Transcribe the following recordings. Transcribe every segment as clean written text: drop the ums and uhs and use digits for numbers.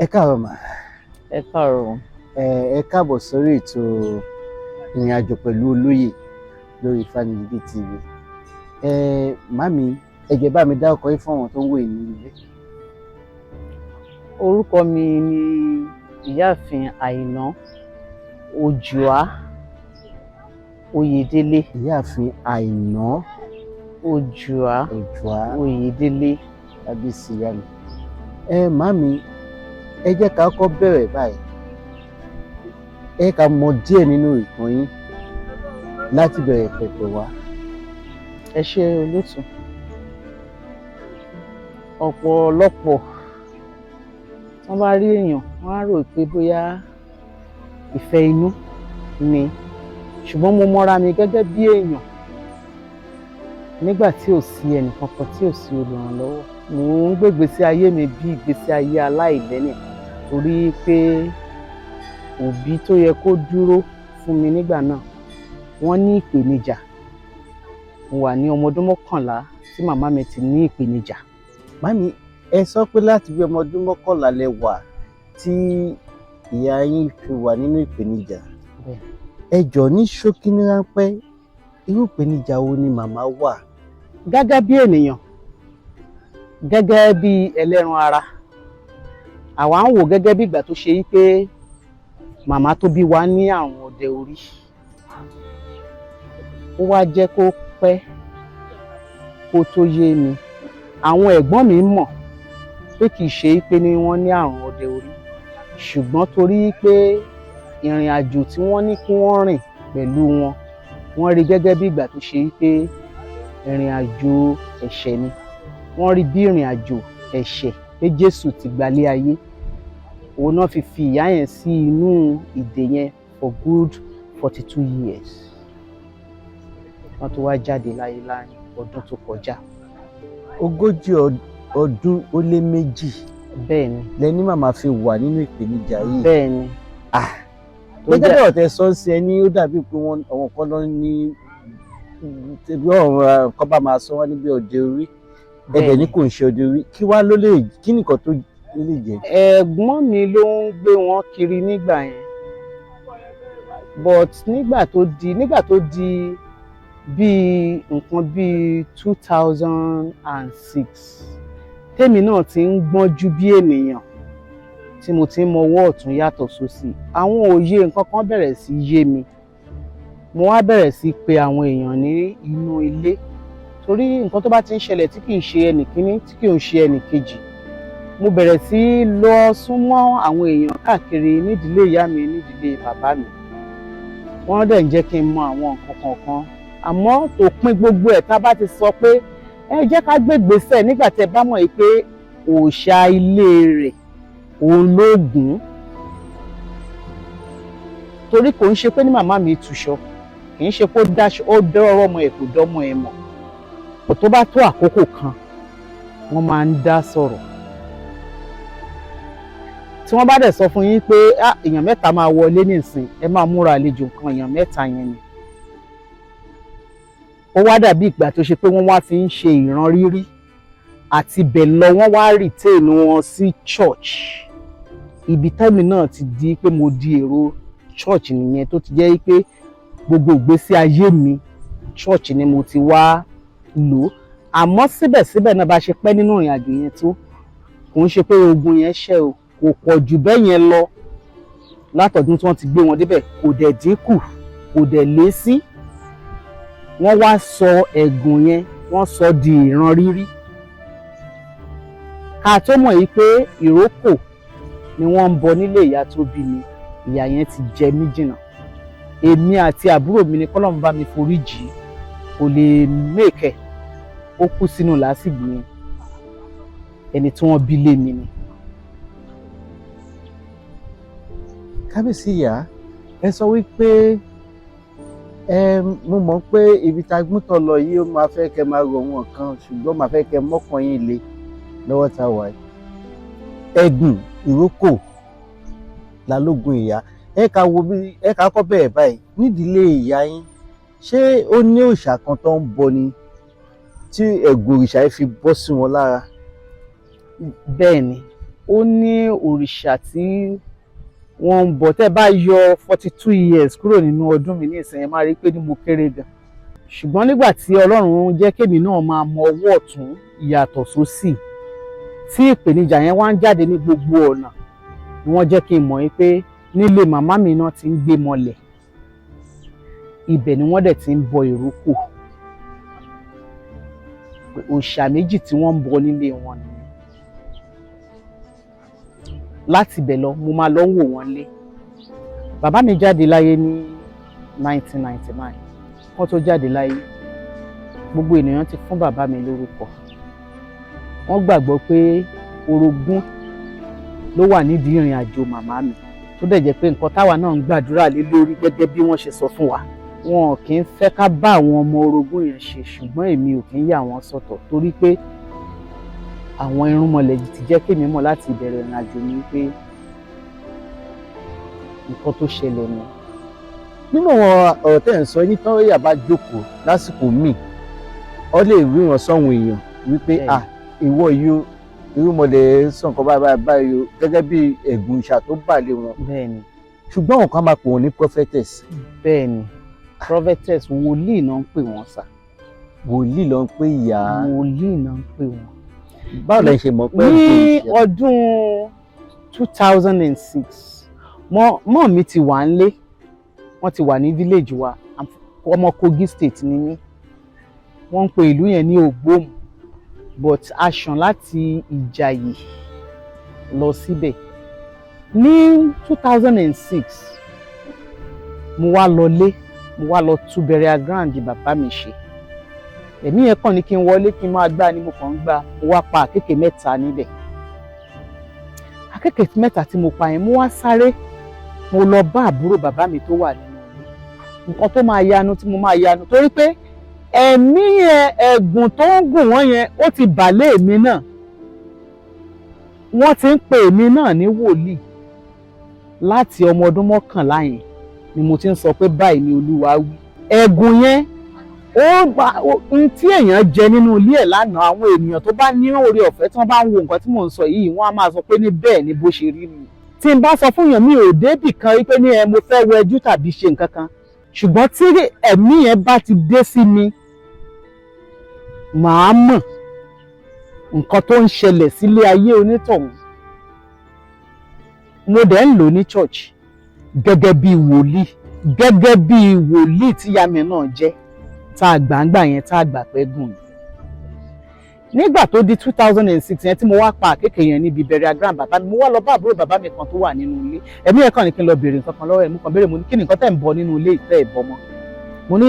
Ẹ káàárọ̀ mà. Ẹ káàárọ̀. Ẹ káàbọ̀ sórí ètò Ìrìn Àjò Pẹ̀lú Olóyè lórí Ìfànìyí TV. Ẹ màmí, ẹ jẹ́ bá mi dárúkọ yín fún àwọn tó ń wò yín nílé. Orúkọ mi ni Ìyáàfin Àìná Òjùá Oyèdélé. Ìyáàfin Àìná Òjùá Òjùá Oyèdélé. Kábíyèsí ìyá mi. Ẹ màmí, ẹ jẹ́ ká kọ́kọ́ bẹ̀rẹ̀ báyìí. Ẹ ká mọ díẹ̀ nínú ìtàn yín láti bẹ̀rẹ̀ pẹ̀pẹ̀ wá. Ẹ ṣé, olóòtú. Ọ̀pọ̀lọpọ̀ wọ́n bá rí èèyàn, wọ́n á rò pé bóyá ìfẹ́ inú ni, ṣùgbọ́n mo mọra mi gẹ́gẹ́ bí èèyàn nígbà tí ò sí ẹnìkankan, tí ò sí olùrànlọ́wọ́. Mò ń gbé ìgbésí ayé mi bí ìgbésí ayé aláìlẹ́nì, torí pé òbí tó yẹ kó dúró fún mi nígbà náà, wọ́n ní ìpèníjà. Mo wà ní ọmọ ọdún 11 tí màmá mi ti ní ìpèníjà. Màmí, ẹ sọ pé láti bí ọmọ ọdún 11 lẹ wà tí ìyá yín fi wà nínú ìpèníjà. Bẹ́ẹ̀. Ẹ jọ̀ọ́, ní ṣókí, ní ráńpẹ́, irú ìpèníjà wo ni màmá wà? Gẹ́gẹ́ bí ènìyàn, gẹ́gẹ́ bí ẹlẹ́ran ara, àwa ń wò gẹ́gẹ́ bí ìgbà tó ṣe yí pé màmá tó bí wa ní àrùn ọdẹ orí. Ó wá jẹ́ kó pẹ́ kó tó yé mi. Àwọn ẹ̀gbọ́n mi mọ̀ pé kì í ṣe pé ní wọ́n ní àrùn ọdẹ orí, ṣùgbọ́n torí pé ìrìn àjò tí wọ́n ní kí wọ́n rìn pẹ̀lú wọn, wọ́n rí gẹ́gẹ́ bí ìgbà tó ṣe pé ìrìn àjò ẹ̀ṣẹ̀ ni. Wọ́n rí bí ìrìn àjò ẹ̀ṣẹ̀ pé Jésù ti gbalé ayé òun náà fi fi ìyá yẹn sí inú ìdè yẹn for good 42 years. Wọ́n tó wá jáde láyé láàrin ọdún tó kọjá. 42 ọdún. Bẹ́ẹ̀ ni. Lẹni màmá fi wà nínú ìpèníjà yìí? Bẹ́ẹ̀ ni. Ah, tó gẹ́gẹ́ jẹ́ bí ọ̀tẹ̀ sọ sí ẹ ní, ó dàbí pé wọ́n àwọn kan lọ ní bí ọ̀rọ̀ kan bá máa sọ wọ́n níbi ọdẹ orí ẹbẹ̀ ní kò ń ṣe ọdẹ orí. Kí wá ló lè, kí nìkan tó lè jẹ́? Ẹ̀gbọ́n mi ló ń gbé wọn kiri nígbà yẹn, but nígbà tó di bíi nǹkan bíi 2006, tèmi náà ti ń gbọ́njú bí ènìyàn, tí mo ti ń mọwọ́ ọ̀tún yàtọ̀ sósì, àwọn òye nǹkan kan bẹ̀rẹ̀ sí yé mi. Mo wá bẹ̀rẹ̀ sí pe àwọn èèyàn ní inú ilé, torí nǹkan tó bá ti ń ṣẹlẹ̀ tí kì í ṣe ẹnì kíní, tí kì í ṣe ẹnì kejì, mo bẹ̀rẹ̀ sí lọ súnmọ́ àwọn èèyàn káàkiri nídìílé ìyá mi, nídìílé bàbá mi. Wọ́n dẹ̀ ń jẹ́ kí n mọ àwọn nǹkan kọ̀ọ̀kan. Àmọ́ tó pín gbogbo ẹ̀, tá a bá ti sọ pé ẹ jẹ́ ká gbé ìgbésẹ̀, nígbà tẹ́ bá mọ̀ yìí pé òòṣà ilé rẹ̀ òun ló gùn ún, torí kò ń ṣe pé ní màmá mi túṣọ, kì í ṣe pé ó dáṣọ, ó dọ́rọ́ ọmọ ẹ̀, kò dọ́mọ ẹ̀ mọ̀ kò. Tó bá tó àkókò kan, wọ́n máa ń dá sọ̀rọ̀. Tí wọ́n bá dẹ̀ sọ fún yín pé, "Ah, èèyàn mẹ́ta máa wọlé nísìn, ẹ máa múra àlejò kan," èèyàn mẹ́ta yẹn ni. Ó wá dàbí ìgbà tó ṣe pé wọ́n wá fi ń ṣe ìran rírí àti bẹ̀ lọ. Wọ́n wá retain wọn sí church. Ibi tẹ́mi náà ti di pé mo di èrò church nìyẹn, tó ti jẹ́ pé gbogbo ìgbésí ayé mi, church ni mo ti wá lò. Àmọ́ síbẹ̀síbẹ̀ náà, bá ṣe pẹ́ nínú ìrìn àjò yẹn tó, kò ń ṣe pé ogun yẹn ṣẹ́ o. Kò pọ̀ jù bẹ́ẹ̀ yẹn lọ látọ̀dún tí wọ́n ti gbé wọn débẹ̀. Kò dẹ̀ dínkù, kò dẹ̀ lé sí. Wọ́n wá sọ ẹ̀gùn yẹn, wọ́n sọ di ìran rírí. Ká tó mọ̀ yìí pé ìrókò ni wọ́n ń bọ nílé ìyá tó bí mi, ìyá yẹn ti jẹ mí jìnnà. Èmi àti àbúrò mi ni kọ́lọ́run bá mi forí jì í, kò lè mèkẹ́. Ó kú sínú làásìgbò yẹn. Ẹni tí wọ́n bí lé mi ni. Kábíyèsí ìyá, ẹ sọ wípé ẹ mo mọ̀ pé ibi tá a gbúntọ̀ lọ yìí, ó máa fẹ́ kẹ́ máa rò wọn kan, ṣùgbọ́n máa fẹ́ kẹ́ mọ́kàn yín le lọ́wọ́ tá a wà yìí. Ẹ̀gùn ìrókò lálógun ìyá. Ẹ ká wo bí ẹ ká kọ́ bẹ̀rẹ̀ báyìí nídìílé ìyá yín. Ṣé ó ní òòṣà kan tó ń bọ ni tí ẹ̀gùn òrìṣà yìí fi bọ́ sí wọn lára? Bẹ́ẹ̀ ni. Ó ní òrìṣà tí wọ́n ń bọ̀. Tẹ́ bá yọ 42 years kúrò nínú ọdún mi ní ìsìn, ẹ máa rí pé ní mo kéré gan. Ṣùgbọ́n nígbà tí Ọlọ́run jẹ́ kémi náà máa mọ ọwọ́ ọ̀tún ìyàtọ̀ sósì, tí ìpèníjà yẹn wá ń jáde ní gbogbo ọ̀nà, ni wọ́n jẹ́ kí n mọ̀ pé nílé màmá mi náà ti ń gbé mọ́lẹ̀, ibẹ̀ ni wọ́n dẹ̀ ti ń bọ ìrókò. Òòṣà méjì tí wọ́n ń bọ nílé wọn nìyẹn. Láti ibẹ̀ lọ, mo máa lọ ń wò wọ́n lé. Bàbá mi jáde láyé ní 1999. Wọ́n tó jáde láyé, gbogbo ènìyàn ti fún bàbá mi lórúkọ. Wọ́n gbàgbọ́ pé orogún ló wà nídìí ìrìn àjò màmá mi, tó dẹ̀ jẹ́ pé nǹkan táwa náà ń gbàdúrà lé lórí gẹ́gẹ́ bí wọ́n ṣe sọ fún wa. Wọn kì í fẹ́ ká bá àwọn ọmọ orogún yẹn ṣe, ṣùgbọ́n èmi ò kì í yà wọ́n sọ̀tọ̀, torí pé àwọn irúnmọlẹ̀ ti jẹ́ kémi mọ̀ láti ìbẹ̀rẹ̀ ìrìn àjò mi pé nǹkan tó ṣẹlẹ̀ ni. Nínú àwọn ọ̀rọ̀ tẹ́ ẹ̀ ń sọ ní tán, yà bá jókòó lásìkò míì, ọ lè rí wọn sọ́hun èèyàn wípé, "Ah, ìwọ yìí o, irúnmọlẹ̀ sọ nǹkan báyìí báyìí báyìí o," gẹ́gẹ́ bí ẹ̀gùn ìṣà tó bà lé wọn. Ṣùgbọ́n àwọn kan máa pè wọ́n ní prophetess. Bẹ́ẹ̀ni, prophetess, wòlíì náà ń pè wọ́n sà. Wòlíì ló ń pè ìyá? Wòlíì náà ń pè wọ́n. Báwo lẹ ṣe mọ̀ pé Ní ẹ̀gùn ìṣà? ọdún 2006, mọ́ mi ti wà nílé, wọ́n ti wà ní village wa. Ọmọ Kogi State ni mí. Wọ́n ń pe ìlú yẹn ní Ògbómù, but a ṣàn láti Ìjàyè lọ síbẹ̀. Ní 2006, mo wá lọlé, mo wá lọ tú burial ground bàbá mi ṣe. Ẹ̀mí yẹn kàn ní kí n wọlé, kí n máa gbá ni. Mo kàn ń gbá, mo wá pa àkékè mẹ́ta níbẹ̀. Àkékè mẹ́ta tí mo pa yẹn, mo wá sáré, mo lọ bá àbúrò bàbá mi tó wà nínú ilé. Nǹkan tó máa yanu tí mo máa yanu, torí pé ẹ̀mí yẹn, ẹ̀gùn tó ń gùn wọ́n yẹn, ó ti bà lé èmi náà. Wọ́n ti ń pè èmi náà ní wòlíì láti ọmọ ọdún 11 yẹn ni mo ti ń sọ pé báyìí ni Olúwa wí. Ẹ̀gùn yẹn, ó gba ohun tí èèyàn jẹ nínú ilé ẹ̀ lánàá. Àwọn ènìyàn tó bá ní oore ọ̀fẹ́, tí wọ́n bá ń wo nǹkan tí mò ń sọ yìí, wọ́n á máa sọ pé ní bẹ́ẹ̀ ni bó ṣe rí mi. Tí n bá sọ fún èèyàn, mi ò débì kan wípé ní ẹ mo fẹ́ wẹjú tàbí ṣe nǹkan kan, ṣùgbọ́n tí ẹ̀mí yẹn bá ti dé sí mi, màá mọ̀ nǹkan tó ń ṣẹlẹ̀ sílé ayé onítọ̀hún. Mo dẹ̀ ń lò ní church gẹ́gẹ́ bí wòlíì, gẹ́gẹ́ bí wòlíì tí ìyá mi náà jẹ́, tá a gbàǹgbà yẹn, tá a gbà pẹ́ gùn ni. Nígbà tó di 2006 yẹn tí mo wá pa àkékè yẹn níbi burial ground bàbá mi, mo wá lọ bá àbúrò bàbá mi kan tó wà nínú ilé. Ẹ̀mí ẹ̀ kàn ní kí n lọ béèrè nǹkan kan lọ́wọ́ ẹ̀. Mo kàn béèrè, mo ní, "Kí ni nǹkan tẹ̀ ń bọ nínú ilé ìtẹ́ ìbọn mọ́?" Mo ní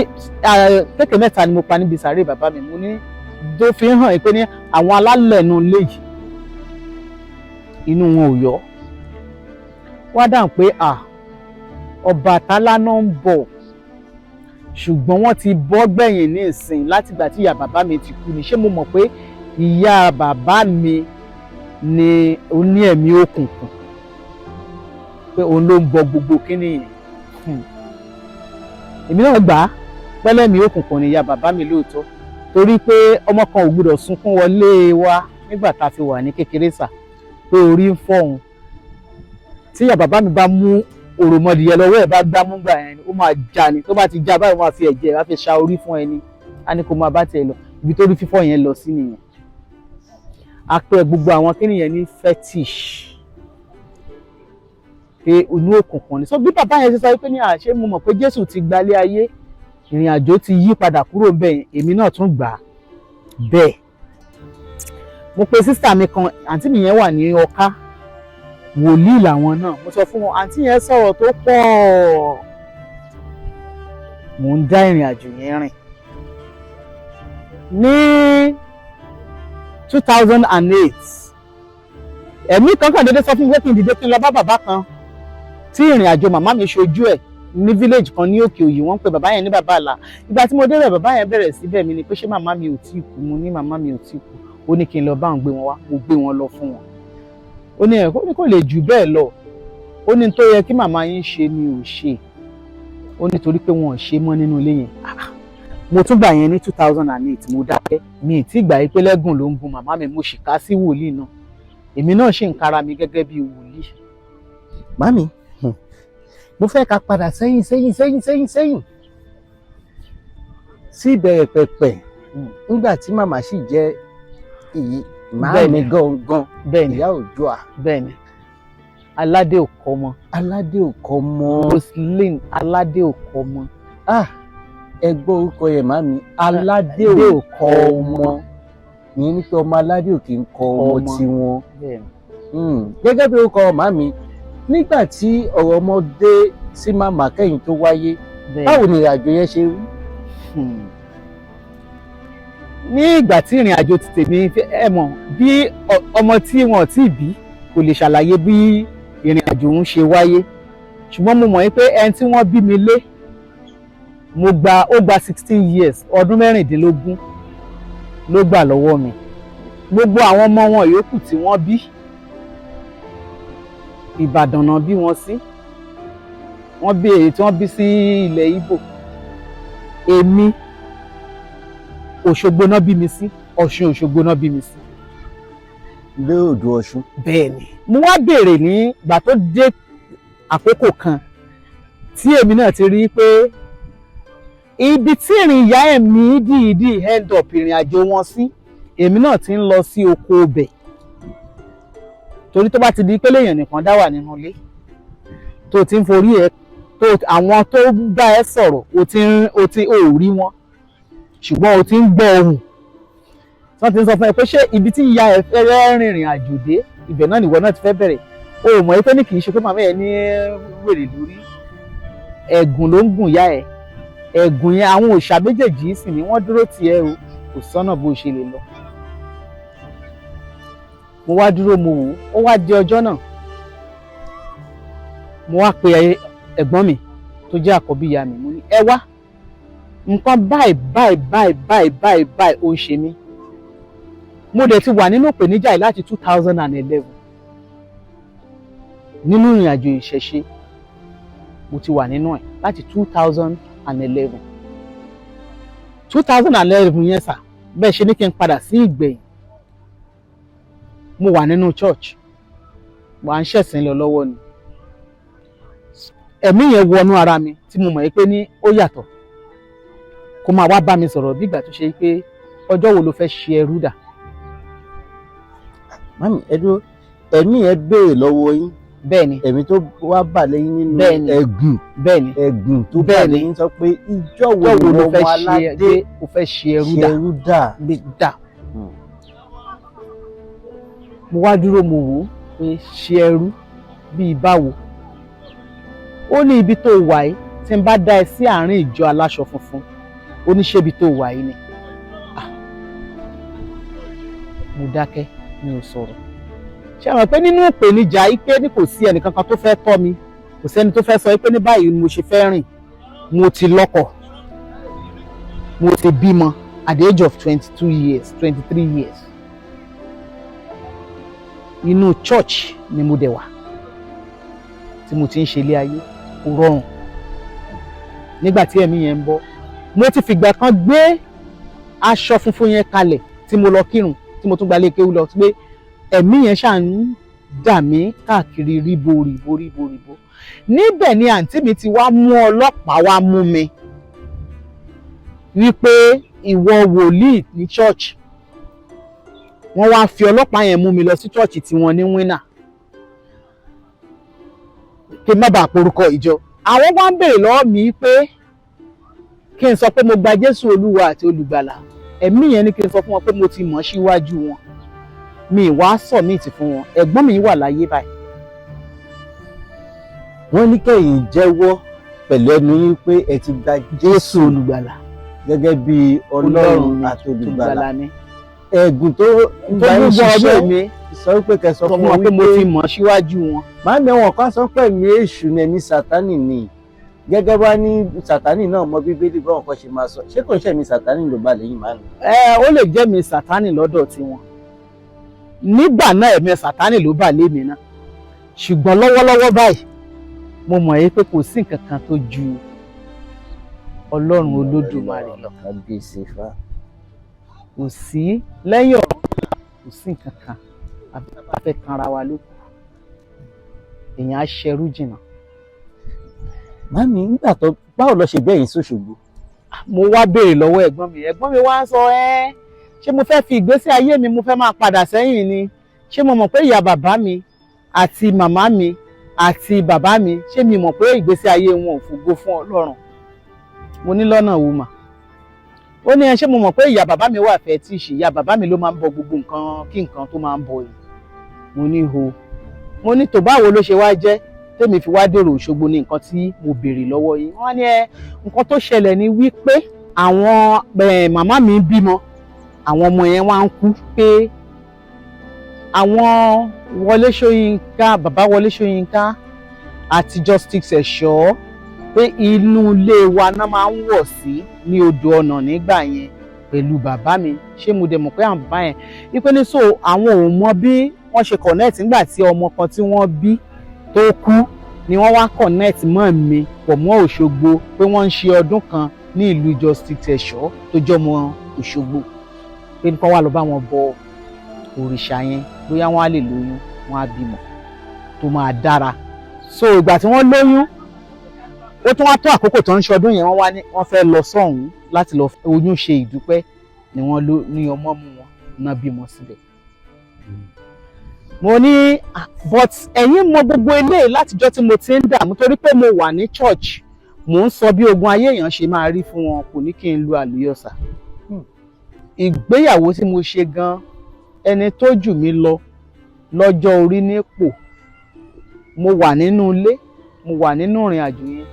kéèké mẹ́ta ni mo pa níbi sàárè bàbá mi. Mo ní tó fi ń hàn pé ní àwọn alálẹ̀ inú ilé yìí, inú wọn ò yọ. Wá dáhùn pé à Ọbàtálá náà ń bọ̀, ṣùgbọ́n wọ́n ti bọ́ gbẹ̀yìn ní ìsìn látìgbà tí ìyá bàbá mi ti kú ni. Ṣé mo mọ̀ pé ìyá bàbá mi ni oní ẹ̀mí òkùnkùn, pé òun ló ń bọ gbogbo kíní yẹn? Èmi náà gbà á pẹ́lẹ́mì òkùnkùn ni ìyá bàbá mi lóòótọ́, torí pé ọmọ kan ò gbúdọ̀ sunkún wọlé wa nígbà tá a fi wà ní kékeré sà, pé orí ń fọ́ òun. Tí ìyá bàbá mi bá mú òròmọdìyẹ lọ́wọ́ ẹ̀, bá gbámú gbà yẹn, ó máa já ni. Tó bá ti já báyìí, ó máa fi ẹ̀jẹ̀ wá fi ṣa orí fún ẹni, á ní kó máa bá tiẹ̀ lọ. Ibi tó rí fífọ́ yẹn lọ sí nìyẹn. A pè gbogbo àwọn kíni yẹn ní fetish, pé inú òkùnkùn ni. So bí bàbá yẹn ṣe sọ pé ní àṣé mo mọ̀ pé Jésù ti gbalé ayé, ìrìn àjò ti yí padà kúrò bẹ́ẹ̀, èmi náà tún gbà á bẹ́ẹ̀. Mo pe sister mi kan, àǹtí mi yẹn wà ní Ọ̀ká, wòlíì làwọn náà. Mo sọ fún wọn, àǹtí yẹn sọ̀rọ̀ tó pọ̀. Mò ń dá ìrìn àjò yẹn rìn. Ní 2008, ẹ̀mí kan kàn déédéé sọ fún mi pé kí n dìde, kí n lọ bá bàbá kan tí ìrìn àjò màmá mi ṣojú ẹ̀ ní village kan ní Òkè Òyì. Wọ́n ń pe bàbá yẹn ní Bàbá Àlà. Ìgbà tí mo débẹ̀, bàbá yẹn bẹ̀rẹ̀ síbẹ̀ mi ni pé ṣé màmá mi ò tí ì kú? Mo ní màmá mi ò tí ì kú. Ó ní kí n lọ bá òun gbé wọn wá. Mo gbé wọn lọ fún wọn. Ó ní ẹ̀kọ́ ní kò lè jù bẹ́ẹ̀ lọ. Ó ní tó yẹ kí màmá yín ṣe ni ò ṣe. Ó ní torí pé wọn ò ṣe mọ́ nínú ilé yẹn. Mo tún gbà yẹn ní 2008. Mo dákẹ́, mi ì tí gbà yí pé lẹ́gùn ló ń gun màmá mi. Mo sì ká sí wòlíì náà. Èmi náà ṣì ń kára mi gẹ́gẹ́ bí wòlíì. Màmí, mo fẹ́ ká padà sẹ́yìn sẹ́yìn sẹ́yìn sẹ́yìn sẹ́yìn sí ìbẹ̀rẹ̀ pẹ̀pẹ̀, nígbà tí màmá sì jẹ́ ìyí màámi gangan, ìyá Oòduà. Bẹ́ẹ̀ni, Aládé Òkọ́mọ. Aládé Òkọ́mọ. Roseline Aládé Òkọ́mọ. Ah, ẹ gbọ́ orúkọ yẹn, màmí, Aládé Òkọ́mọ. Ìyẹn ní pé ọmọ aládé ò kì í kọ ọmọ tiwọn. Gẹ́gẹ́ bí orúkọ màmí, nígbà tí ọ̀rọ̀ ọmọ dé sí màmá kẹ́yìn tó wáyé, báwo ni ìrìnàjò yẹn ṣe rí? Ní ìgbà tí ìrìn àjò ti tèmi, ẹ mọ̀ bí ọmọ tí wọn ò tí ì bí kò lè ṣàlàyé bí ìrìn àjò ń ṣe wáyé, ṣùgbọ́n mo mọ̀ pé ẹni tí wọ́n bí mi lé, mo gba ó gba 16 years, ọdún 16 ló gbà lọ́wọ́ mi. Gbogbo àwọn ọmọ wọn yòókù tí wọ́n bí, Ìbàdàn náà bí wọn sí. Wọ́n bí èyí tí wọ́n bí sí ilẹ̀ Ìgbò. Èmi, Òṣogbo náà bí mi sí, Ọ̀ṣun Òṣogbo náà bí mi sí. Lóòdù Ọ̀ṣun. Bẹ́ẹ̀ ni. Mo wá béèrè ní ìgbà tó dé àkókò kan tí èmi náà ti rí pé ibi tí ìrìn ìyá ẹ̀mí dìídì end up ìrìn àjò wọn sí, èmi náà ti ń lọ sí oko ọbẹ̀, torí tó bá ti di pé léèyàn nìkan dá wà nínú ilé, tó ti ń forí ẹ tó àwọn tó ń bá ẹ sọ̀rọ̀, o ti ń o ti ò rí wọn, ṣùgbọ́n o ti ń gbọ́ ohùn tí wọ́n ti ń sọ fún ẹ pé ṣé ibi tí ìyá ẹ fẹ́ rìnrìn àjò dé, ibẹ̀ náà nìwọ náà ti fẹ́ bẹ̀rẹ̀. O ò mọ̀ pé ní kì í ṣe pé màmá ẹ ní wèrè lórí, ẹ̀gùn ló ń gùn yá ẹ. Ẹ̀gùn yẹn, àwọn òòṣà méjèèjì sì ni wọ́n dúró tì ẹ́ o, kò sọ́nà bó ṣe lè lọ. Mo wá dúró, mo wò ó. Ó wá di ọjọ́ náà, mo wá pe ẹ̀gbọ́n mi tó jẹ́ àkọ́bí ìyá mi. Mo ní, "Ẹ wá, nǹkan báyìí báyìí báyìí báyìí báyìí báyìí ó ń ṣe mí." Mo dẹ̀ ti wà nínú ìpèníjà yìí láti 2011. Nínú ìrìn àjò ìṣẹ̀ṣe, mo ti wà nínú ẹ̀ láti 2011. 2011 yẹn sà, bẹ́ẹ̀ ṣe ní kí n padà sí ìgbẹ̀yìn. Mo wà nínú church, wà ń ṣẹ̀sìn lọ lọ́wọ́ ni ẹ̀mí yẹn wọnú ara mi tí mo mọ̀ pé ní ó yàtọ̀, kó máa wá bá mi sọ̀rọ̀ bí ìgbà tó ṣe pé ọjọ́ wo ló fẹ́ ṣe ẹrú dà. Mami, ẹ dúró, ẹ̀mí ẹ béèrè lọ́wọ́ yín? Bẹ́ẹ̀ ni. Ẹ̀mí tó wá bà lẹ́yìn nínú Bẹ́ẹ̀ni. ẹ̀gùn? Bẹ́ẹ̀ ni. Ẹ̀gùn tó bà Bẹ́ẹ̀ni. lẹ́yìn sọ pé ìjọ́ wo ọjọ́ wo ni ló ọmọ fẹ́ ṣe aládé ó fẹ́ ṣe ẹrú ṣe dà? ẹrú dà? Bí dà. Mo wá dúró, mo wò ó pé ṣe ẹrú bíi báwo? Ó ní ibi tó wà yìí, tí n bá dá ẹ sí àárín ìjọ aláṣọ funfun, ó ní ṣébi tó wà yìí ni? Ah. Mo dákẹ́, mi ò sọ̀rọ̀. Ṣé àwọn pé nínú ìpèníjà yìí pé ní kò sí ẹnìkankan tó fẹ́ tọ́ mi, kò sẹ́ni tó fẹ́ sọ pé ní báyìí ni mo ṣe fẹ́ rìn. Mo ti lọ́kọ, mo ti bímọ at the age of 22 years, 23 years. Inú church ni mo dẹ̀ wà tí mo ti ń ṣe ilé ayé. Kò rọrùn nígbà tí ẹ̀mí yẹn ń bọ́. Mo ti fìgbà kan gbé aṣọ funfun yẹn kalẹ̀ tí mo lọ kírun, tí mo tún gba ilé kéwú lọ, pé ẹ̀mí yẹn ṣáà ń dà mí káàkiri ríbo ríbo ríbo ríbo. Níbẹ̀ ni àǹtí mi ti wá mú ọlọ́pàá wá mú mi wípé ìwọ wòlíì ní church. Wọ́n wá fi ọlọ́pàá yẹn mú mi lọ sí church tiwọn ní Winner, kí n má bàa porúkọ ìjọ. Àwọn wá ń béèrè lọ́wọ́ mi pé kí n sọ pé mo gba Jésù Olúwa àti Olùgbàlà. Ẹ̀mí yẹn ní kí n sọ fún wọn pé mo ti mọ̀ síwájú wọn. Mi wá submit fún wọn. Ẹ̀gbọ́n mi wà láyé báyìí. Wọ́n ní kẹ́yìn jẹ́wọ́ pẹ̀lú ẹnu yín pé ẹ ti gba Jésù Olùgbàlà gẹ́gẹ́ bí Ọlọ́run mi àti Olùgbàlà. Mi. Ẹ̀gùn tó ń tó bá yín gbúgbọ́ ọdún ṣiṣẹ́ mi sọ pé kẹ́ sọ sọ fún fún wọn wọn pé mo ti wípé mọ̀ síwájú wọn. Màámi, àwọn kan sọ pé ẹ̀mí èṣù ni, ẹ̀mí Sátánì ni. Gẹ́gẹ́ bá ní Sátánì náà mọ Bíbélì, báwọn kan ṣe máa sọ, ṣé kò ń ṣe ẹ̀mí Sátánì ló bá lẹ́yìn màámi? Ẹ ó lè jẹ́ mi Sátánì lọ́dọ̀ tiwọn nígbà náà, ẹ̀mí Sátánì ló bà lé mi náà, ṣùgbọ́n lọ́wọ́lọ́wọ́ báyìí, mo mọ̀ yí pé kò sí nǹkan kan tó ju Ọlọ́run Olódùmarè lọ. Kábíyèsí fa. Kò sí lẹ́yìn ọ̀rọ̀, kò sí nǹkan kan. Àfi tá a bá fẹ́ kanra wa ló kù, èèyàn á ṣẹrú jìnnà. Màmí, nígbà tó, báwo lọ ṣe gbẹ̀yìn sóṣogbo? Mo wá béèrè lọ́wọ́ ẹ̀gbọ́n mi. Ẹ̀gbọ́n mi wá ń sọ, ẹ́ ṣé mo fẹ́ fi ìgbésí ayé mi, mo fẹ́ máa padà sẹ́yìn ni? Ṣé mo mọ̀ pé ìyá bàbá mi àti màmá mi àti bàbá mi, ṣé mi mọ̀ pé ìgbésí ayé wọn ò fògo fún Ọlọ́run? Mo ní, lọ́nà wo mà? Ó ní ẹ, ṣé mo mọ̀ pé ìyá bàbá mi wà fẹ́ tí ì ṣe ìyá bàbá mi ló máa ń bọ gbogbo nǹkan kí nǹkan tó máa ń bọ yìí. Mo ní ho. Mo ní tó, báwo ló ṣe wá jẹ́ tèmi fi wá dèrò Òṣogbo ní nǹkan tí mo béèrè lọ́wọ́ yìí? Wọ́n ní ẹ, nǹkan tó ṣẹlẹ̀ ni wípé àwọn màmá mi bímọ, àwọn ọmọ yẹn wá ń kú, pé àwọn Wọlé Ṣóyínká, bàbá Wọlé Ṣóyínká àti Justice Ẹ̀ṣọ́, pé inú ilé wa náà máa ń wọ̀ sí ní odò ọ̀nà nígbà yẹn pẹ̀lú bàbá mi. Ṣé mo dẹ̀ mọ̀ pé àwọn bàbá yẹn wípé ní so àwọn ò mọ bí wọ́n ṣe connect nígbà tí ọmọ kan tí wọ́n bí tó kú ni wọ́n wá connect mọ́ mi pọ̀ mọ́ Òṣogbo, pé wọ́n ń ṣe ọdún kan ní ìlú Justice Ẹ̀ṣọ́ tó jọmọ Òṣogbo, pé nípa wà lọ bá wọn bọ òrìṣà yẹn, bóyá wọ́n á lè lóyún, wọ́n á bímọ tó máa dára. So ìgbà tí wọ́n lóyún, ó tún wá tó àkókò tó ń ṣọdún yẹn, wọ́n wá ní wọ́n fẹ́ lọ sọ́hùn láti lọ oyún ṣe ìdúpẹ́ ni wọ́n ló ní ọmọ mú wọn náà bímọ síbẹ̀. Mo ní, but ẹ̀yin mọ gbogbo eléyìí látijọ́ tí mo ti ń dààmú, torí pé mo wà ní church, mò ń sọ bí ogun ayé èèyàn ṣe máa rí fún wọn, kò ní kí n lu àlùyọ̀sà. Ìgbéyàwó tí mo ṣe gan, ẹni tó jù mí lọ lọ́jọ́ orí nípò, mo wà nínú ilé, mo wà nínú ìrìn àjò yẹn,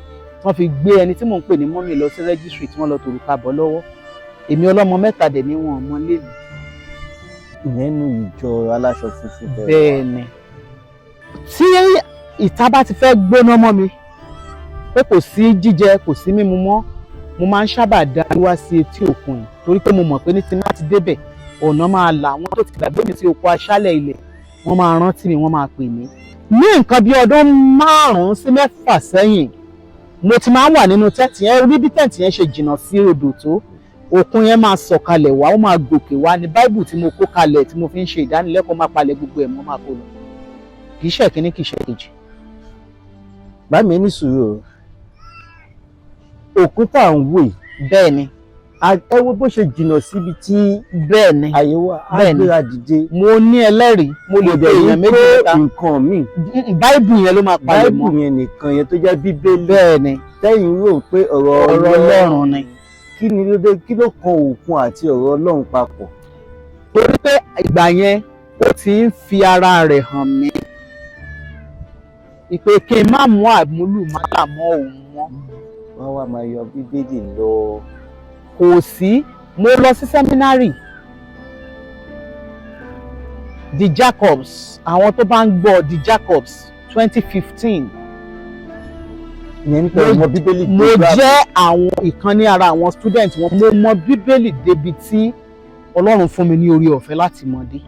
wọ́n fi gbé ẹni tí mò ń pè ní mummy lọ sí registry, tí wọ́n lọ tòrùka bọ̀ lọ́wọ́. Èmi ọlọ́mọ mẹ́ta dẹ̀ ní wọn ọmọ lé mi. Ìyẹn nínú ìjọ aláṣọ funfun bẹ́ẹ̀? Bẹ́ẹ̀ ni. Tí ìta bá ti fẹ́ gbóná mọ́ mi, pé kò sí jíjẹ, kò sí mímu mọ́, mo máa ń sábà darí wá sí etí òkun yìí, torí pé mo mọ̀ pé ní tí má ti débẹ̀, ọ̀nà máa là. Wọ́n tó ti gbàgbé mi sí oko aṣálẹ̀ ilẹ̀, wọ́n máa rántí mi, wọ́n máa pè mí. Ní nǹkan bí ọdún 5 sí 6 sẹ́yìn, mo ti máa ń wà nínú tent yẹn. Rí bí tent yẹn ṣe jìnnà sí odò tó, òkun yẹn máa sọ̀kalẹ̀ wá, ó máa gòkè wá ní. Báíbù tí mo kó kalẹ̀, tí mo fi ń ṣe ìdánilẹ́kọ̀ọ́, máa palẹ̀ gbogbo ẹ̀ mọ́, máa kó lọ. Kì í ṣe kínní, kì í ṣe kejì. Bá mi ní sùúrù o. Òkun tá à ń wò yìí, Bẹ́ẹ̀ ni. Ẹ wo bó ṣe jìnnà síbi tí Bẹ́ẹ̀ ni. àyè wà á Bẹ́ẹ̀ ni. gbéra dìde. Mo ní ẹlẹ́rìí, mo lè bẹ èèyàn méjì, mẹ́ta. Nǹkan míì. Báíbù yẹn ló máa palẹ̀ Báíbù mọ́. yẹn nìkan yẹn tó jẹ́ Bíbélì. Bẹ́ẹ̀ ni. Tẹ́yìn rò pé ọ̀rọ̀ Ọ̀rọ̀ Ọlọ́run ni. Kí ni ló dé? Kí ló kan òkun àti ọ̀rọ̀ Ọlọ́run papọ̀? Torí pé ìgbà yẹn, ó ti ń fi ara rẹ̀ hàn mí ìpè kí n má mú àmúlùmálà mọ́ òun mọ́. Wọ́n wá máa yọ Bíbélì lọ. Kò sí. Mo lọ sí seminary The Jacobs, àwọn tó bá ń gbọ́ The Jacobs, 2015. Ìyẹn nípa ìmọ̀ Bíbélì. Mo jẹ́ àwọn ìkan ní ara àwọn student wọn. Mo mọ Bíbélì débi tí Ọlọ́run fún mi ní orí ọ̀fẹ́ láti mọ̀ dé.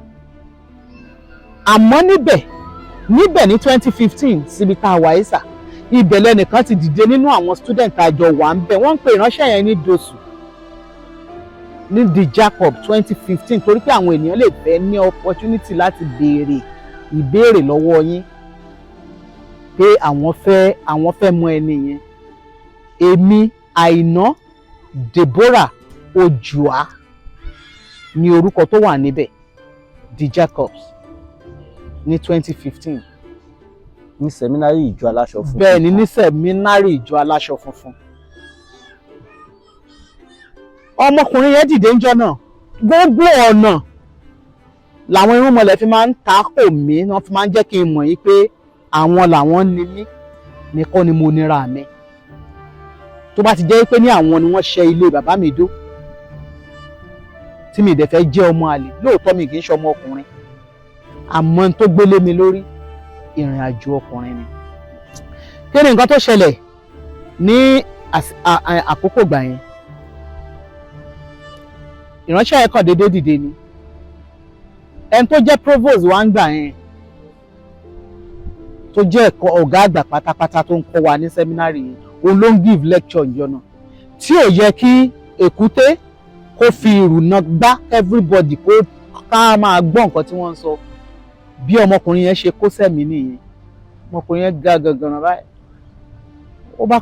Àmọ́ níbẹ̀ ní 2015 síbi tá a wà yìí sà, ibẹ̀ lẹ́nìkan ti dìde nínú àwọn student àjọ wà ń bẹ̀. Wọ́n ń pè ìránṣẹ́ yẹn ní Dosu ní The Jacob 2015, torí pé àwọn ènìyàn lè fẹ́ ní opportunity láti béèrè ìbéèrè lọ́wọ́ yín pé àwọn fẹ́ mọ ẹni yẹn. Èmi Àìná Deborah Ojua ní orúkọ tó wà níbẹ̀, The Jacobs ní 2015. Ní seminary ìjọ aláṣọ funfun. Bẹ́ẹ̀ ni, ní seminary ìjọ aláṣọ funfun. Ọmọkùnrin yẹn dìde ńjọ́ náà. Gbogbo ọ̀nà làwọn irúnmọlẹ̀ fi máa ń takò mí, wọ́n fi máa ń jẹ́ kí n mọ̀ yí pé àwọn làwọn ní mí, mi kọ́ ni mo nira mi. Tó bá ti jẹ́ pé ní àwọn ni wọ́n ṣẹ́ ilé bàbá mi dó, tí mi dẹ̀ fẹ́ jẹ́ ọmọ àlè. Lóòótọ́, mi kì í ṣe ọmọ ọkùnrin, àmọ́ n tó gbélé mi lórí ìrìn àjò ọkùnrin ni. Kí ni nǹkan tó ṣẹlẹ̀ ní àkókò gbà yẹn? Ìránṣẹ́ yẹn kàn déédéé dìde ni. Ẹni tó jẹ́ provost wa ń gbà yẹn, tó jẹ́ ẹ̀kọ́ ọ̀gá àgbà pátápátá tó ń kọ́ wa ní seminary yẹn, òun ló ń give lecture ìjọ náà, tí ò yẹ kí èkúté kó fi ìrùnà gbá everybody, kó ká máa gbọ́ nǹkan tí wọ́n ń sọ. Bí ọmọkùnrin yẹn ṣe kó sẹ́mi nìyẹn. Ọmọkùnrin yẹn ga gangan báyìí. Ó bá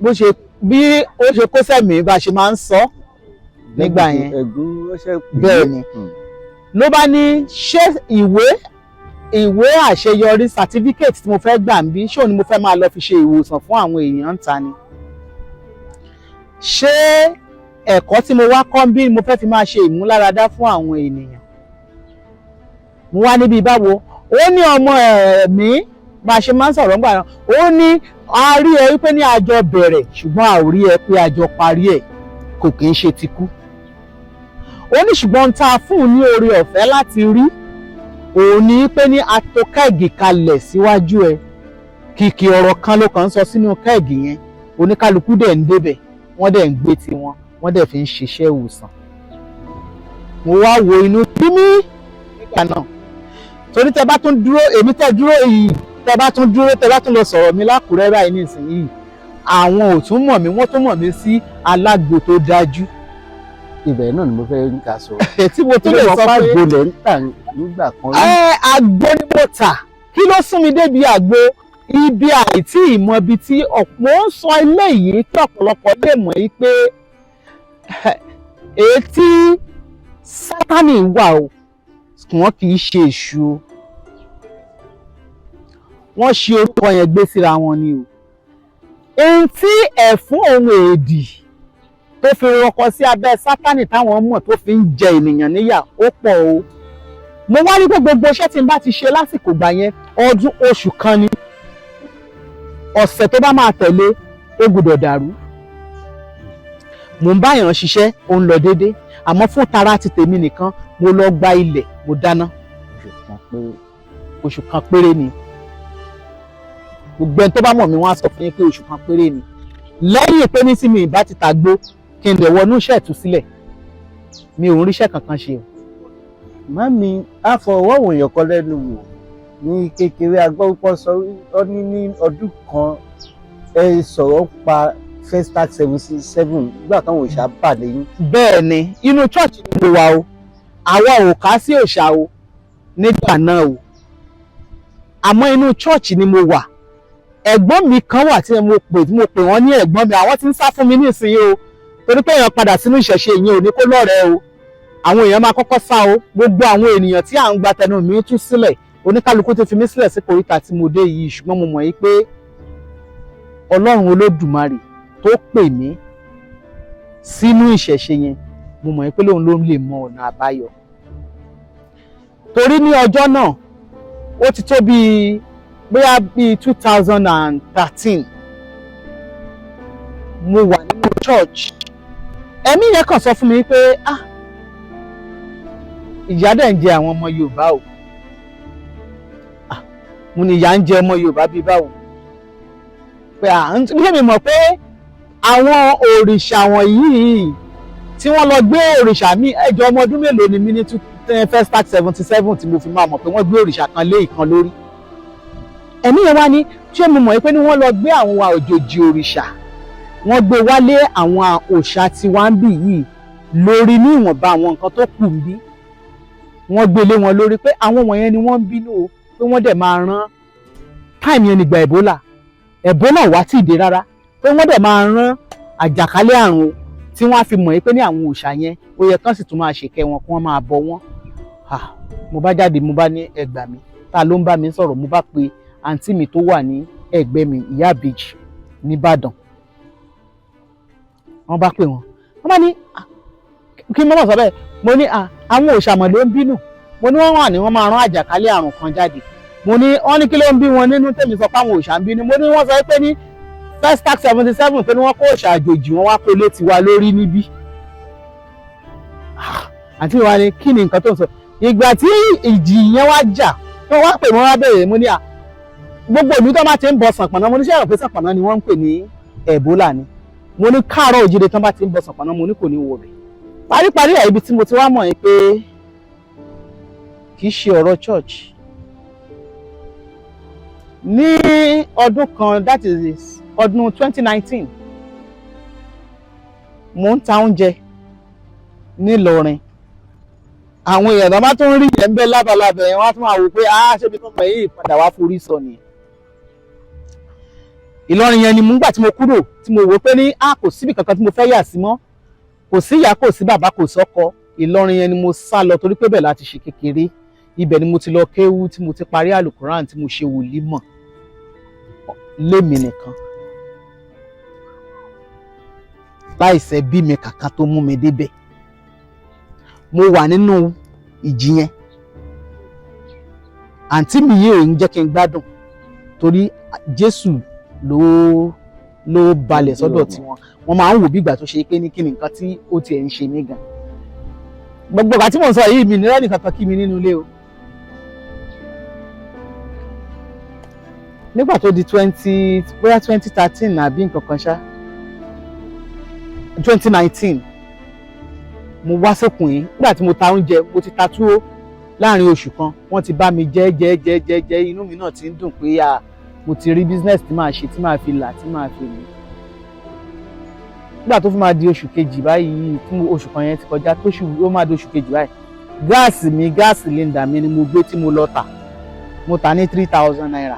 bó ṣe bí ó ṣe kó sẹ́mi, bá a ṣe máa ń sọ nígbà yẹn. Ẹ̀gún ránṣẹ́ pè é. Bẹ́ẹ̀ ni. Ló bá ní, ṣé ìwé àṣeyọrí, certificate tí mo fẹ́ gbà ń bí, ṣé òun ni mo fẹ́ máa lọ fi ṣe ìwòsàn fún àwọn èèyàn ń ta ni? Ṣé ẹ̀kọ́ tí mo wá kọ́ ń bí ni mo fẹ́ fi máa ṣe ìmúláradá fún àwọn ènìyàn? Mo wá níbi báwo? Ó ní ọmọ ẹ̀mí, bá a ṣe máa ń sọ̀rọ̀ ńgbà náà. Ó ní a rí ẹ wípé ní àjọ bẹ̀rẹ̀, ṣùgbọ́n a ò rí ẹ pé àjọ parí ẹ̀, kò kì í ṣe ti kú. Ó ní ṣùgbọ́n tá a fún un ní oore ọ̀fẹ́ láti rí òun ní pé ní a tò keg kalẹ̀ síwájú ẹ, kìkì ọ̀rọ̀ kan ló kàn ń sọ sínú keg yẹn, oníkálukú dẹ̀ ń débẹ̀, wọ́n dẹ̀ ń gbé tiwọn, wọ́n dẹ̀ fi ń ṣiṣẹ́ ìwòsàn. Mo wá wo, inú bí mi nígbà náà, torí tẹ bá tún dúró, èmi tẹ dúró yìí, tẹ bá tún dúró, tẹ bá tún lọ sọ̀rọ̀ mi lákùrẹ́ báyìí nísìnyìí, àwọn ò tún mọ̀ mí, wọ́n tún mọ̀ mí sí alágbo tó dájú. Ibẹ̀ náà ni mo fẹ́ ń kà sọ̀rọ̀. Tí mo tún lè sọ pé àgbo lẹ̀ ń tà nígbà kan rí. Ẹ àgbo ni mo tà. Kí ló sún mi débi àgbo? Ibi àìtí ìmọ̀ ibi tí ọ̀pọ̀ ń sọ eléyìí kí ọ̀pọ̀lọpọ̀ lè mọ̀ yìí pé èyí tí Sátánì wà o, wọn kì í ṣe èṣù o. Wọ́n ṣe orúkọ yẹn gbé síra wọn ni o. Ohun tí ẹ̀fún ohun èdì tó fi rọkọ sí abẹ́ Sátánì táwọn mọ̀ tó fi ń jẹ ènìyàn níyà, ó pọ̀ o. Mo wá rí pé gbogbo iṣẹ́ tí n bá ti ṣe lásìkò gbà yẹn, ọdún oṣù kan ni, ọ̀sẹ̀ tó bá máa tẹ̀lé, ó gbọ́dọ̀ dàrú. Mò ń báyàn ṣiṣẹ́, ó ń lọ déédé, àmọ́ fún tara ti tèmi nìkan, mo lọ gba ilẹ̀, mo dáná. Oṣù kan péré. Oṣù kan péré ni. Gbogbo ẹni tó bá mọ̀ mí, wọ́n á sọ fún yín pé oṣù kan péré ni. Lẹ́yìn pé ní tí mi ìbá ti tàgbó kí n lè wọnú iṣẹ́ ìtúsílẹ̀, mi ò ń ríṣẹ́ kankan ṣe o. Mami, a fọwọ́ wòyàn kan lẹ́nu wò ní kékeré, agbọ́pọ̀ sọ ọ́ ní ọdún kan, ẹ sọ̀rọ̀ pa Festac 77 nígbà táwọn òòṣà bà lẹ́yìn. Bẹ́ẹ̀ ni, inú church ni mo wà o. Àwa ò ká sí òòṣà o nígbà náà o, àmọ́ inú church ni mo wà. Ẹ̀gbọ́n mi kan wà tí mo pè wọ́n ní ẹ̀gbọ́n mi. Àwọn tí ń sá fún mi nísìnyí o, torí pé èèyàn padà sínú ìṣẹ̀ṣe, ìyẹn ò ní kó lọ́rẹ̀ẹ́ o. Àwọn èèyàn máa kọ́kọ́ sá o. Gbogbo àwọn ènìyàn tí à ń gba tẹnu mi tú sílẹ̀, oníkálukú ti fi mí sílẹ̀ sí koríta tí mo dé yìí. Ṣùgbọ́n mo mọ̀ yìí pé Ọlọ́run Olódùmarè tó pè mí sínú ìṣẹ̀ṣe yẹn, mo mọ̀ yìí pé lóun ló lè mọ ọ̀nà àbáyọ. Torí ní ọjọ́ náà, ó ti tó bíi bóyá bíi 2013, mo wà nínú church. Ẹ̀mí yẹn kàn sọ fún mi pé, ah, ìyà dẹ̀ ń jẹ àwọn ọmọ Yorùbá o. Ah, mo ní ìyà ń jẹ ọmọ Yorùbá bíi báwo? Pé à ń ṣé mi mọ̀ pé àwọn òrìṣà wọ̀nyí tí wọ́n lọ gbé òrìṣà mi? Ẹjọ́, ọmọ ọdún mélòó ni mí ní Festac 77 tí mo fi máa mọ̀ pé wọ́n gbé òrìṣà kan lé ìkan lórí? Ẹ̀mí yẹn wá ní, ṣé mo mọ̀ pé ní wọ́n lọ gbé àwọn òjòjì òrìṣà, wọ́n gbé wálé àwọn òòṣà tiwa ń bì yìí lórí, ní ìwọ̀nba àwọn nǹkan tó kù ń bí, wọ́n gbé lé wọn lórí, pé àwọn wọ̀nyẹn ni wọ́n ń bínú o, pé wọ́n dẹ̀ máa rán time yẹn nígbà Ebola, Ebola wá tí ì dé rárá, pé wọ́n dẹ̀ máa rán àjàkálẹ̀ àrùn o, tí wọ́n á fi mọ̀ pé ní àwọn òòṣà yẹn, ó yẹ kán sì tún máa ṣèkẹ́ wọn, kí wọ́n máa bọ wọ́n. Ah, mo bá jáde, mo bá ní, ẹ gbà mí, ta ló ń bá mi sọ̀rọ̀? Mo bá pe àǹtí mi tó wà ní ẹ̀gbẹ́ mi, Ìyá Ìbejì nìbàdàn. Wọ́n bá pè wọ́n, wọ́n bá ní, "Ah, kí n mọ̀ sọ bẹ́ẹ̀." Mo ní, "Ah, àwọn òòṣà mọ̀ ló ń bínú." Mo ní wọ́n wà ní wọ́n máa rán àjàkálẹ̀ àrùn kan jáde. Mo ní wọ́n ní kí ló ń bí wọn nínú tèmi sọ pé àwọn òòṣà ń bínú? Mo ní wọ́n sọ pé ní Festac 77, pé ní wọ́n kó òòṣà àjòjì, wọn wá kó létí wa lórí níbí. Ah, àǹtí mi wá ní, kí ni nǹkan tó ń sọ? Ìgbà tí ìjì yẹn wá jà, tó wá pè wọ́n, wá bẹ̀rẹ̀. Mo ní à gbogbo ìlú tó bá ti ń bọ Sànpọ̀nná, mo ní ṣé ẹ̀rọ pé Sànpọ̀nná ni wọ́n ń pè ní Ebola ni? Mo ní káàárọ̀ òjìrè tán bá ti ń bọ Sànpọ̀nná, mo ní kò ní wọ̀ bẹ̀. Paríparí ẹ̀, ibi tí mo ti wá mọ̀ yín pé kì í ṣe ọ̀rọ̀ church, ní ọdún kan, that is ọdún 2019, mo ń ta oúnjẹ nílọrin. Àwọn èèyàn tó bá tún rí yẹn ń bẹ lábalábẹ yẹn, wọ́n á tún máa wò pé, ah, ṣébi tó mọ̀ yìí padà wá forí sọ nìyẹn. Ìlọrin yẹn ni mo ń gbà tí mo kúrò, tí mo wò pé ní a kò síbi kankan tí mo fẹ́ yà sí mọ́, kò sí ìyá, kò sí bàbá, kò sọ́kọ. Ìlọrin yẹn ni mo sá lọ torí pé bẹ́ẹ̀ láti ṣe kékeré. Ibẹ̀ ni mo ti lọ kéwú, tí mo ti parí àlùkùránì, tí mo ṣe wòlímọ̀ lémi nìkan láìsẹ̀ bí mi kàkà tó mú mi débẹ̀. Mo wà nínú ìjì yẹn. Àǹtí mi yìí ò ń jẹ́ kí n gbádùn torí Jésù ló balẹ̀ sọ́dọ̀ tiwọn. Wọ́n máa ń wò bí ìgbà tó ṣe pé ní kí ni nǹkan tí ó tiẹ̀ ń ṣe mí gan. Gbogbo ìgbà tí mò ń sọ yìí, mi ní rẹ́nì kankan kí mi nínú ilé o. Nígbà tó di twenty, bóyá 2013 àbí nǹkan kan ṣá, 2019, mo wá sókun yìí. Nígbà tí mo ta oúnjẹ, mo ti ta túwó láàrin oṣù kan, wọ́n ti bá mi jẹ jẹ jẹ jẹ jẹ. Inú mi náà ti ń dùn pé à mo ti rí business tí màá ṣe, tí màá fi là, tí màá fi lè. Nígbà tó fi máa di oṣù kejì báyìí, tí oṣù kan yẹn ti kọjá, tóṣù ó máa di oṣù kejì báyìí, gáàsì mi, gas cylinder mi ni mo gbé tí mo lọ tà. Mo tà ní ₦3,000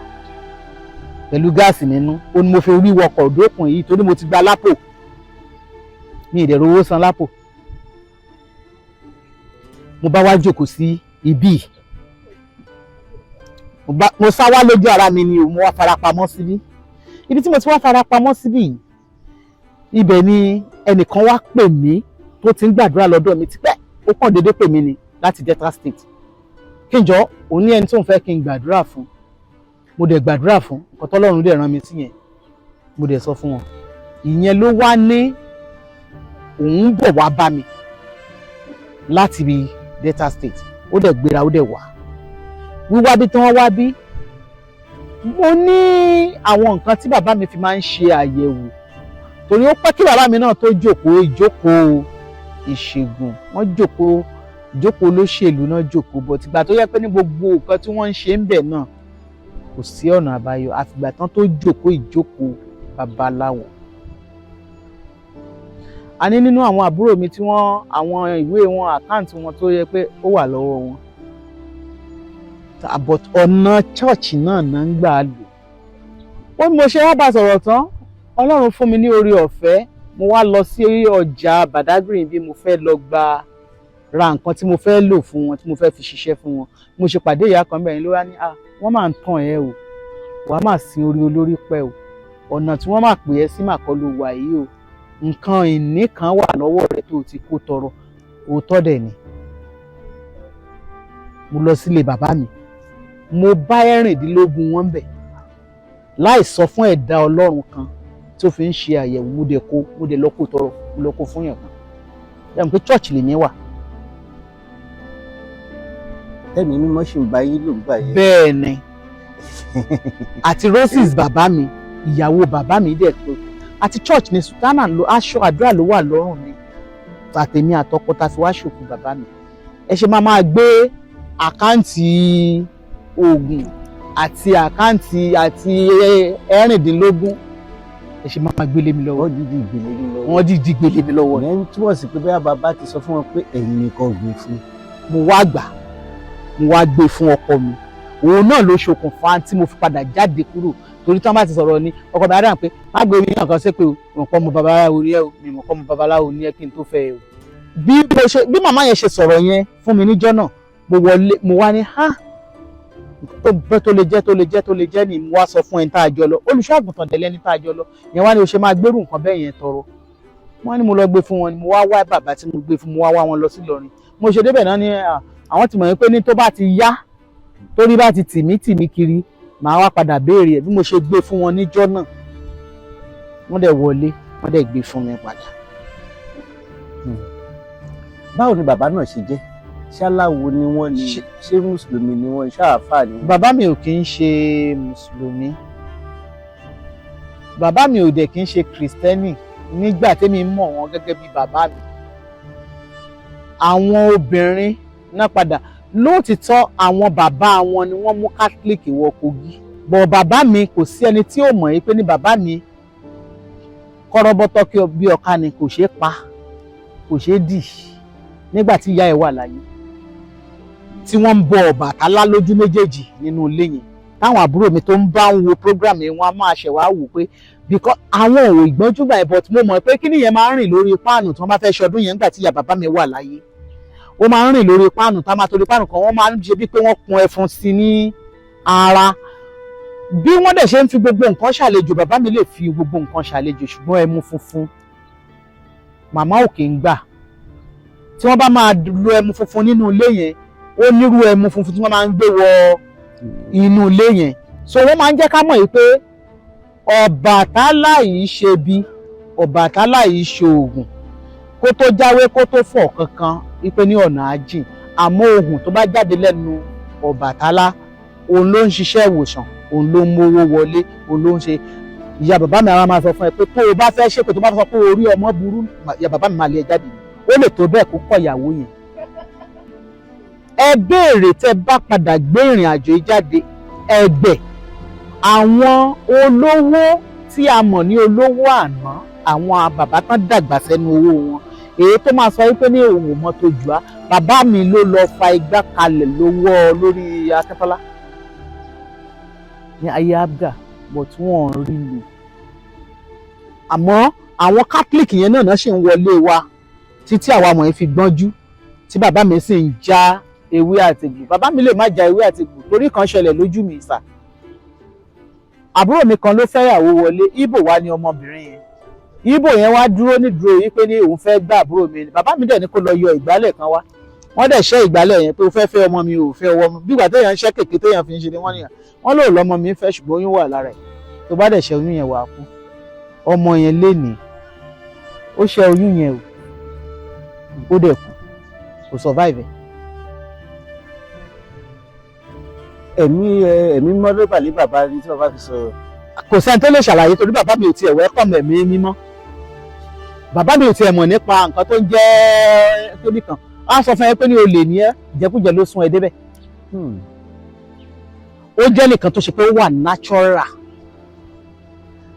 pẹ̀lú gáàsì nínú. Ó ní mo fi rí wọkọ̀ dókun yìí torí mo ti gba lápò mi, ì dẹ̀ rówó san lápò. Mo bá wá jókòó sí ibí, mo sá wá lójú ara mi ni o. Mo wá farapamọ́ síbí. Ibi tí mo ti wá farapamọ́ síbí yìí, ibẹ̀ ni ẹnìkan wá pè mí tó ti ń gbàdúrà lọ́dọ̀ mi tipẹ́. Ó kàn déédéé pè mí ni láti Delta State, kí n jọ, òun ní ẹni tó ń fẹ́ kí n gbàdúrà fún. Mo dẹ̀ gbàdúrà fún. Nǹkan tọ́lọ́run dẹ̀ rán mi sí yẹn, mo dẹ̀ sọ fún wọn. Ìyẹn ló wá ní òun bọ̀ wá bá mi láti ibi Delta State. Ó dẹ̀ gbéra, ó dẹ̀ wá. Wíwá bí tí wọ́n wá bí, mo ní àwọn nǹkan tí bàbá mi fi máa ń ṣe àyẹ̀wò, torí ó pẹ́ kí bàbá mi náà tó jókòó ìjókòó ìṣègùn. Wọ́n jókòó ìjókòó olóṣèlú náà jókòó bọ̀ tìgbà tó yẹ pé ní gbogbo nǹkan tí wọ́n ń ṣe ń bẹ̀ náà, kò sí ọ̀nà àbáyọ, àfìgbà tán tó jókòó ìjókòó babaláwo. A ní nínú àwọn àbúrò mi tí wọ́n àwọn ìwé wọn, account wọn tó yẹ pé ó wà lọ́wọ́ wọn, but ọ̀nà church náà náà ń gbà lò ó. Ní mo ṣe wá bá sọ̀rọ̀ tán, Ọlọ́run fún mi ní oore ọ̀fẹ́. Mo wá lọ sí ọjà Badagry bí mo fẹ́ lọ gba ra nǹkan tí mo fẹ́ lò fún wọn, tí mo fẹ́ fi ṣiṣẹ́ fún wọn. Mo ṣe pàdé ìyá kan bẹ́ẹ̀ ló wá ní, "Ah, wọ́n máa ń tàn ẹ́ o, wàá máa sin orí olórí pẹ́ o. Ọ̀nà tí wọ́n máa pè ẹ́ sí mà kọ́ ló wà yìí o. Nǹkan ìní kan wà lọ́wọ́ rẹ tó ti kó tọrọ." Òótọ́ dẹ̀ ni. Mo lọ sílé bàbá mi, mo bá 16 wọn bẹ̀ láì sọ fún ẹ̀dá Ọlọ́run kan tó fi ń ṣe àyẹ̀wò. Mo dẹ̀ kó, mo dẹ̀ lọ kó tọrọ, mo lọ kó fún yàn kan yàtọ̀ pé church lèmi wà. Ẹ̀mí mímọ́ sì ń bá yín lò ń gbà yẹn. Bẹ́ẹ̀ ni, àti roses bàbá mi, ìyàwó bàbá mi dẹ̀ pé àti church ní sùtánà ló, aṣọ àdúrà ló wà lọ́rùn mi, àtèmi àtọkọ ta fi wá ṣòkú bàbá mi. Ẹ ṣe máa máa gbé account oògùn àti account àti 16, ẹ ṣe máa gbélé mi lọ́wọ́? Wọ́n dídì gbélé yín lọ́wọ́. Wọ́n dìdí gbélé mi lọ́wọ́. Ìyẹn ń túmọ̀ sí pé bóyá bàbá ti sọ fún wọn pé ẹ̀yin nìkan gbé fún. Mo wá gbà, mo wá gbé fún ọkọ mi. Òun náà ló ṣokùnfà tí mo fi padà jáde kúrò, torí tí wọ́n bá ti sọ̀rọ̀ ní ọkọ mi, á dáhùn pé má gbé mi nǹkan ṣe pé o mọ̀ pọ́ mo babaláwo ní ẹ o, mi mọ̀ pọ́ mo babaláwo ní ẹ kí n tó fẹ́ ẹ o. Bí mo ṣe, bí màmá yẹn ṣe sọ̀rọ̀ yẹn fún mi níjọ́ náà, mo wọlé, mo wá ní ha tó bẹ́ tó lè jẹ́, tó lè jẹ́, tó lè jẹ́ ni. Mo wá sọ fún ẹni tá a jọ lọ, olùṣọ́ àgùntàn tẹ̀lé ẹni tá a jọ lọ yẹn, wá ní o ṣe máa gbérù nǹkan bẹ́ẹ̀ yẹn tọrọ. Wọ́n ní mo lọ gbé fún wọn ni. Mo wá wá bàbá tí mo gbé fún, mo wá wá wọn lọ sí Ìlọrin. Mo ṣe débẹ̀ náà ní àwọn tí mọ̀ yín pé ní tó bá ti yá, torí bá ti tì mí tì mí kiri, màá wá padà béèrè ẹ̀. Bí mo ṣe gbé fún wọn níjọ́ náà, wọ́n dẹ̀ wọlé, wọ́n dẹ̀ gbé fún mi padà. Báwo ni bàbá náà ṣe jẹ́? Ṣáláwo ni wọ́n ni? Ṣé mùsùlùmí ni wọ́n? Ṣáàfà ni wọ́n? Bàbá mi ò kì í ṣe mùsùlùmí, bàbá mi ò dẹ̀ kì í ṣe kìrìsìtẹ́nì. Nígbà tẹ́mi mọ̀ wọ́n gẹ́gẹ́ bí bàbá mi, àwọn obìnrin náà padà. Lóòtítọ́, àwọn bàbá wọn ni wọ́n mú Catholic wọ Kogi, bọ̀ bàbá mi, kò sí ẹni tí ò mọ̀ yìí pé ní bàbá mi kọ́rọ́bọ́tọ́ kí bí ọ̀ka ni, kò ṣeé pa, kò ṣeé dì nígbà tí ìyá ẹ̀ wà láyé. Tí wọ́n ń bọ Ọbàtálá lójú méjèèjì nínú ilé yẹn, táwọn àbúrò mi tó ń bá ń wo program yẹn, wọ́n á máa ṣẹ̀ wá wò pé, because àwọn ò ìgbọ́njú gbà yẹn, but mo mọ̀ pé kí nìyẹn máa ń rìn lórí páànù tí wọ́n bá fẹ́ ṣọdún yẹn nígbà tí ìyá bàbá mi wà láyé. Ó máa ń rìn lórí páànù, tá a máa torí páànù kan, wọ́n máa ń ṣe bí pé wọ́n kun ẹfun sí ní ara. Bí wọ́n dẹ̀ ṣe ń fi gbogbo nǹkan ṣàlejò, bàbá mi lè fi gbogbo nǹkan ṣàlejò, ṣùgbọ́n ẹmu funfun, màmá ò kì í gbà. Tí wọ́n bá máa lo ẹmu funfun nínú ilé yẹn, ó nírú ẹmu funfun tí wọ́n máa ń gbé wọ inú ilé yẹn. So wọ́n máa ń jẹ́ ká mọ̀ yìí pé Ọbàtálá yìí ṣe bí Ọbàtálá yìí ṣe oògùn, kó tó jáwé, kó tó fọ̀ kankan, wípé ní ọ̀nà àjìn. Àmọ́ ohùn tó bá jáde lẹ́nu Ọbàtálá, òun ló ń ṣiṣẹ́ ìwòsàn, òun ló ń mówó wọlé, òun ló ń ṣe. Ìyá bàbá mi àwọn máa sọ fún ẹ pé tó o bá fẹ́ ṣépè, tó bá sọ pé orí ọmọ burú, ìyá bàbá mi máa lé ẹ jáde. Ó lè tó bẹ́ẹ̀ kó kọ ìyàwó yẹn. Ẹ béèrè, tẹ́ bá padà gbé ìrìn àjò yìí jáde, ẹgbẹ́ àwọn olówó tí a mọ̀ ní olówó àná, àwọn bàbá tán dàgbà sẹ́nu owó wọn, èyí tó máa sọ wípé ní òun ò mọ tó jù á, bàbá mi ló lọ fa igbá kalẹ̀ lówó lórí Akíntọ́lá ní ayé Abga, but wọ́n rí lò. Àmọ́ àwọn Catholic yẹn náà ṣì ń wọlé wa títí àwa wọ̀nyí fi gbọ́njú, tí bàbá mi sì ń já ewé àtegbò. Bàbá mi lè má já ewé àtegbò, torí kan ṣẹlẹ̀ lójú mi sà. Àbúrò mi kan ló fẹ́yàwó wọlé. Ìbò wá ní ọmọbìnrin yẹn. Ìbò yẹn wá dúró nídúró yìí pé ní òun fẹ́ gbá àbúrò mi. Bàbá mi dẹ̀ ní kó lọ yọ ìgbálẹ̀ kan wá. Wọ́n dẹ̀ ṣẹ́ ìgbálẹ̀ yẹn pé ó fẹ́ fẹ́ ọmọ mi, ò fẹ́ ọmọ mi. Bí ìgbà téèyàn ń ṣẹ́ kèké téèyàn fi ń ṣe ni wọ́n nìyàn. Wọ́n lò lọ́mọ mi fẹ́, ṣùgbọ́n oyún wà lára ẹ̀. Tó bá dẹ̀ ṣẹ́ oyún yẹn, wà á kú. Ọmọ yẹn lénìí, ó ṣẹ́ oyún yẹn o, ó dẹ̀ kú, kò survive ẹ̀. Ẹ̀mí mọ́ ló bà lé bàbá ní tí bàbá fi sọ̀rọ̀. Kò sẹ́ni tó lè ṣàlàyé, torí bàbá mi ò tiẹ̀ welcome ẹ̀mí mímọ́. Bàbá mi ò tiẹ̀ mọ̀ nípa nǹkan tó ń jẹ́ tóní kan. Á sọ fún ẹ pé ní olè ní ẹ, ìjẹkújẹ ló sún ẹ débẹ̀. Ó jẹ́ nìkan tó ṣe pé ó wà natural.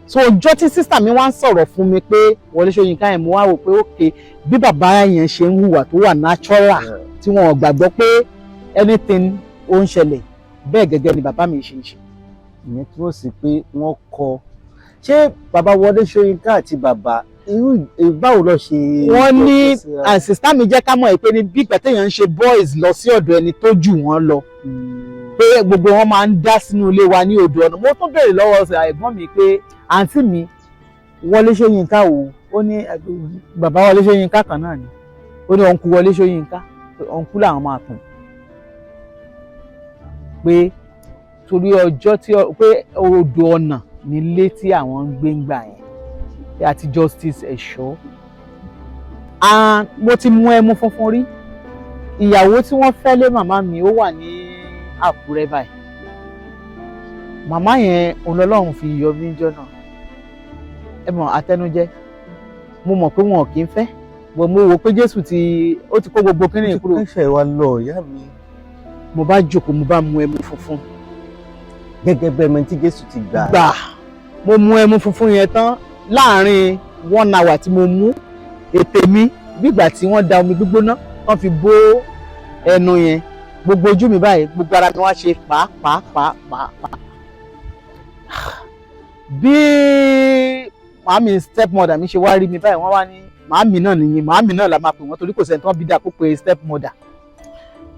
So ọjọ́ tí sister mi wá ń sọ̀rọ̀ fún mi pé Wọlé Ṣóyínká yẹn, mo wá wò pé ok, bí bàbá yẹn ṣe ń hùwà tó wà natural, tí wọn ò gbàgbọ́ pé anything ó ń ṣẹlẹ̀, bẹ́ẹ̀ gẹ́gẹ́ ni bàbá mi ṣe ń ṣe. Ìyẹn túmọ̀ sí pé wọ́n kọ ṣé bàbá Wọlé Ṣóyínká àti bàbá irú báwo lọ ṣe. Wọ́n ní sister mi jẹ́ ká mọ̀ pé ní bí ìgbà téèyàn ń ṣe boys lọ sí ọ̀dọ̀ ẹni tó jù wọ́n lọ, pé gbogbo wọn máa ń dá sínú ilé wa ní odò ọ̀nà. Mo tún béèrè lọ́wọ́ ẹ̀gbọ́n mi pé àǹtí mi Wọlé Ṣóyínká o, ó ní bàbá Wọlé Ṣóyínká kan náà ni. Ó ní uncle Wọlé Ṣóyínká, uncle làwọn máa pè, pé torí ọjọ́ tí pé odò ọ̀nà nílé tí àwọn ń gbé ń gbà yẹn àti Justice Ẹ̀ṣọ́. Mo ti mú ẹmu funfun rí. Ìyàwó tí wọ́n fẹ́ lé màmá mi, ó wà ní Àkúrẹ́ báyìí. Màmá yẹn, Ọlọ́run fi yọ mí jọ náà. Ẹ mọ̀ àtẹnujẹ, mo mọ̀ pé wọn kì í fẹ́ bọ̀, mo wò pé Jésù ti ó ti kó gbogbo kínní kúrò. Kẹ́sẹ̀ wa lọ, ìyá mi. Mo bá jókòó, mo bá mu ẹmu funfun. Gẹ́gẹ́ bẹ́ẹ̀ mọ tí Jésù ti gbà. Gbà mo mu ẹmu funfun yẹn tán, láàrin one hour tí mo mú, ètè mi bí ìgbà tí wọ́n da omi gbígbóná wọ́n fi bó ẹnu yẹn, gbogbo ojú mi báyìí, gbogbo ara mi wá ṣe pàápàá. Bí màámi, stepmother mi ṣe wá rí mi báyìí, wọ́n wá ní màámi náà nìyí, màámi náà la máa pè wọ́n, torí kò sẹ́ni tí wọ́n bí dáa kó pe stepmother.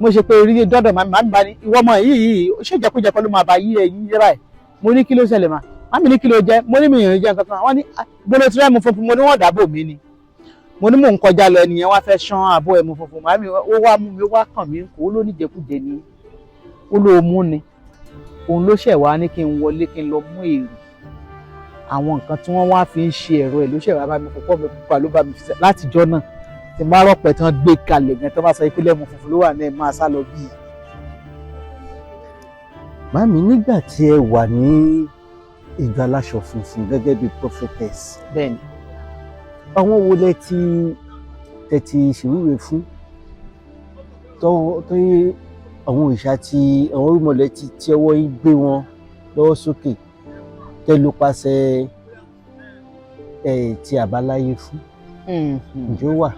Mo ṣe pé rí dọ́dọ̀ màámi, màámi bá ní, "Ìwọ ọmọ yìí, ṣé ìjẹkújẹ kọ́ ló máa bá yí ẹ yí báyìí?" Mo ní, "Kí ló ṣẹlẹ̀ mà?" Màámi ní, "Kí ló jẹ?" Mo ní, "Mi ò jẹ nǹkan kan." Wọ́n ní, "Gbọ́dọ̀ tí wọ́n mú funfun." Mo ní, "Wọ́n dàbò mí ni." Mo ní, "Mò ń kọjá lọ, ẹnìyẹn wá fẹ́ ṣán àbọ̀ ẹmu funfun." Màámi ó wá mú mi, ó wá kàn mí kó ló ní jẹkújẹ ni, ó ló mú ni. Òun ló ṣẹ̀ wá ní kí n wọlé, kí n lọ mú èrè àwọn nǹkan tí wọ́n wá fi ń ṣe ẹ̀rọ ẹ̀, ló ṣẹ̀ wá bá mi fọpọ́ mi pupa, ló bá mi fi látijọ́ náà. Tí n bá rọ̀pẹ̀ tán gbé kalẹ̀ gan, tó bá sọ pé lẹ́mu funfun ló wà náà, máa sá lọ bíi. Màmí, nígbà tí ẹ wà ní ìjọ aláṣọ funfun gẹ́gẹ́ bí prophetess, Bẹ́ẹ̀ni. àwọn wo lẹ ti tẹ ti ṣèwúre fún tó tó àwọn òrìṣà tí àwọn orúmọlẹ̀ ti tí ọwọ́ yín gbé wọn lọ́wọ́ sókè, tẹ ló pàṣẹ ẹ ti àbáláyé fún? Ǹjẹ́ ó wà?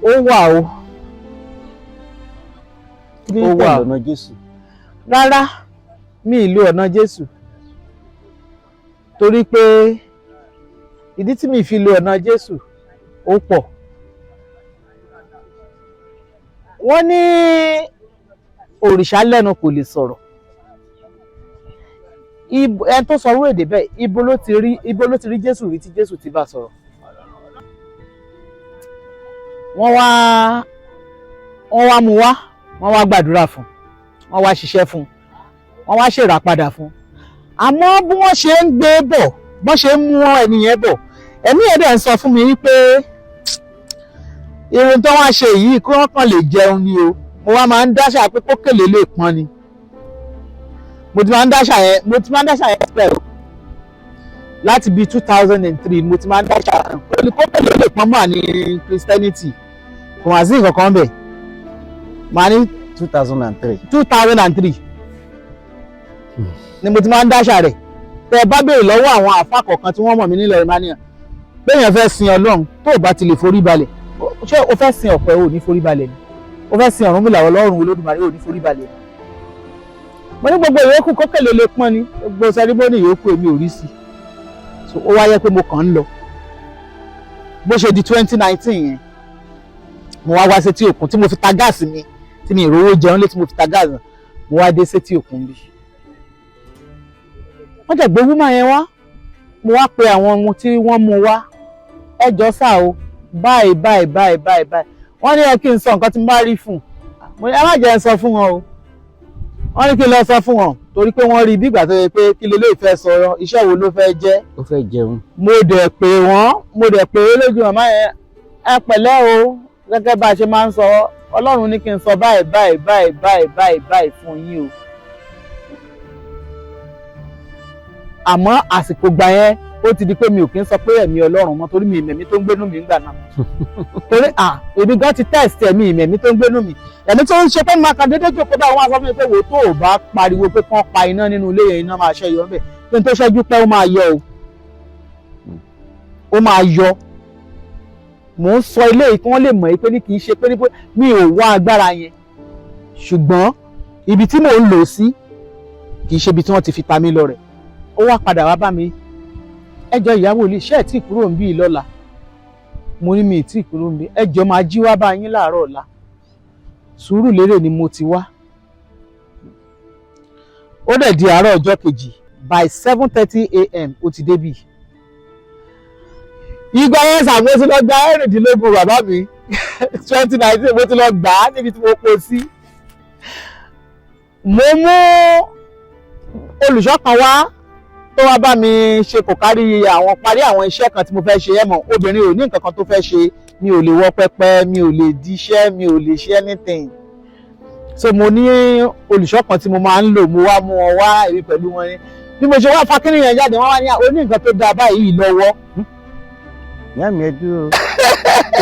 Ó wà o. Kí ló Ó ń tẹ̀lé wà. ọ̀nà Jésù? Rárá, mi ì lo ọ̀nà Jésù, torí pé ìdí tí mi fi lo ọ̀nà Jésù ó pọ̀. Wọ́n ní òrìṣà lẹ́nu kò lè sọ̀rọ̀. Ẹni tó sọ orú èdè bẹ́ẹ̀, ibo ló ti rí Jésù rí tí Jésù ti bá sọ̀rọ̀? Wọ́n wá mú wá, wọ́n wá gbàdúrà fún, wọ́n wá ṣiṣẹ́ fún, wọ́n wá ṣèràpadà fún. Àmọ́ bí wọ́n ṣe ń gbé bọ̀, bọ́n ṣe ń mú ẹni yẹn bọ̀, ẹ̀mí yẹn dẹ̀ ń sọ fún mi wípé irun tó wá ṣe yìí, kí wọ́n kàn lè jẹun ni o. Mo wá máa ń dáṣà pé kókèlè lè pọn ni. Mo ti máa ń dáṣà yẹn, mo ti máa ń dáṣà yẹn pẹ́ o. Láti bíi 2003 mo ti máa ń dáṣà pẹ̀lú kókèlè lè pọn mọ́ ní Christianity. Kò wá sí nǹkan kan bẹ̀ màá ní. 2003. 2003 ni mo ti máa ń dáṣà rẹ̀. Tẹ́ ẹ bá béèrè lọ́wọ́ àwọn àfa kọ̀ọ̀kan tí wọ́n mọ̀ mí nílẹ̀ Romania, béèyàn fẹ́ sin Ọlọ́run, tó o bá ti lè forí balẹ̀, ṣé o fẹ́ sin ọ̀pẹ ò ní forí balẹ̀ ni? O fẹ́ sin Ọ̀rúnmìlà, Ọlọ́run Olódùmarè, ò ní forí balẹ̀ ni? Mo ní gbogbo ìyókù kókèlè lè pọ́n ni, gbogbo ceremony yòókù èmi ò rí sí. So ó wáyé pé mo kàn ń lọ. Bó ṣe di 2019 yẹn, mo wá wá sétí òkun tí mo fi ta gáàsì mi, tí mi ìrówó jẹun lé, tí mo fi ta gáàsì, mo wá dé sétí òkun bí wọ́n jẹ́ gbé woman yẹn wá. Mo wá pe àwọn ohun tí wọ́n mú wá, ẹ jọ sá o, báyìí báyìí báyìí báyìí báyìí. Wọ́n ní ẹ kí n sọ nǹkan tí mo bá rí fún un. Mo ní ẹ má jẹ́ ẹ sọ fún wọn o. Wọ́n ní kí n lọ sọ fún wọn, torí pé wọ́n rí bí ìgbà tó yẹ pé kí lè lè fẹ́ sọ, iṣẹ́ wo ló fẹ́ jẹ́. Ó fẹ́ jẹun. Mo dẹ̀ pè wọ́n, mo dẹ̀ pè é lójú màmá yẹn. Ẹ pẹ̀lẹ́ o, gẹ́gẹ́ bá a ṣe máa ń sọ, Ọlọ́run ní kí n sọ báyìí báyìí báyìí báyìí báyìí báyìí fún yín o. Àmọ́ àsìkò gbà yẹn, ó ti di pé mi ò kí ń sọ pé ẹ̀mí Ọlọ́run mọ́, torí mi ìmẹ̀mí tó ń gbénú mi ńgbà náà, torí à èmi gan ti test ẹ̀mí, ìmẹ̀mí tó ń gbénú mi, ẹ̀mí tó ń ṣe pé máa kàn déédéé jókòó báwọn wá sọ fún mi pé wò, tó o bá pariwo pé kán pa iná nínú ilé yẹn, iná máa ṣẹ́ yọ ńbẹ̀, pé n tó ṣẹ́jú pé ó máa yọ o, ó máa yọ. Mò ń sọ ilé yìí kí wọ́n lè mọ̀ pé ní kì í ṣe pé ní pé mi ò wá agbára yẹn, ṣùgbọ́n ibi tí mò ń lò sí kì í ṣe ibi tí wọ́n ti fi ta mí lọ rẹ̀. Ó wá padà wá bá mi, ẹjọ́ ìyàwó ilé iṣẹ́ ẹ̀ tí kúrò ń bí lọ́la. Mo ní mi ì tí kúrò ń bí, ẹjọ́ máa jí wá bá yín láàárọ̀ ọ̀la. Sùúrù lérè ni mo ti wá. Ó dẹ̀ di àárọ̀ ọjọ́ kejì, by 7:30 a.m. ó ti débì. Ìgbà yẹn sà, mo ti lọ gba 16, bàbá mi. 2019 mo ti lọ gbà á níbi tí mo kó sí. Mo mú olùṣọ́ kan wá tó wá bá mi ṣe kò kárí àwọn parí àwọn iṣẹ́ kan tí mo fẹ́ ṣe. Ẹ mọ̀, obìnrin ò ní nǹkan kan tó fẹ́ ṣe. Mi ò lè wọ pẹpẹ, mi ò lè díṣẹ́, mi ò lè ṣe anything. So mo ní olùṣọ́ kan tí mo máa ń lò. Mo wá mú wọn wá, èmi pẹ̀lú wọn ni. Bí mo ṣe wá fakínì yẹn jáde, wọ́n wá ní ó ní nǹkan tó dáa báyìí lọ́wọ́. Ìyá mi, ẹ dúró.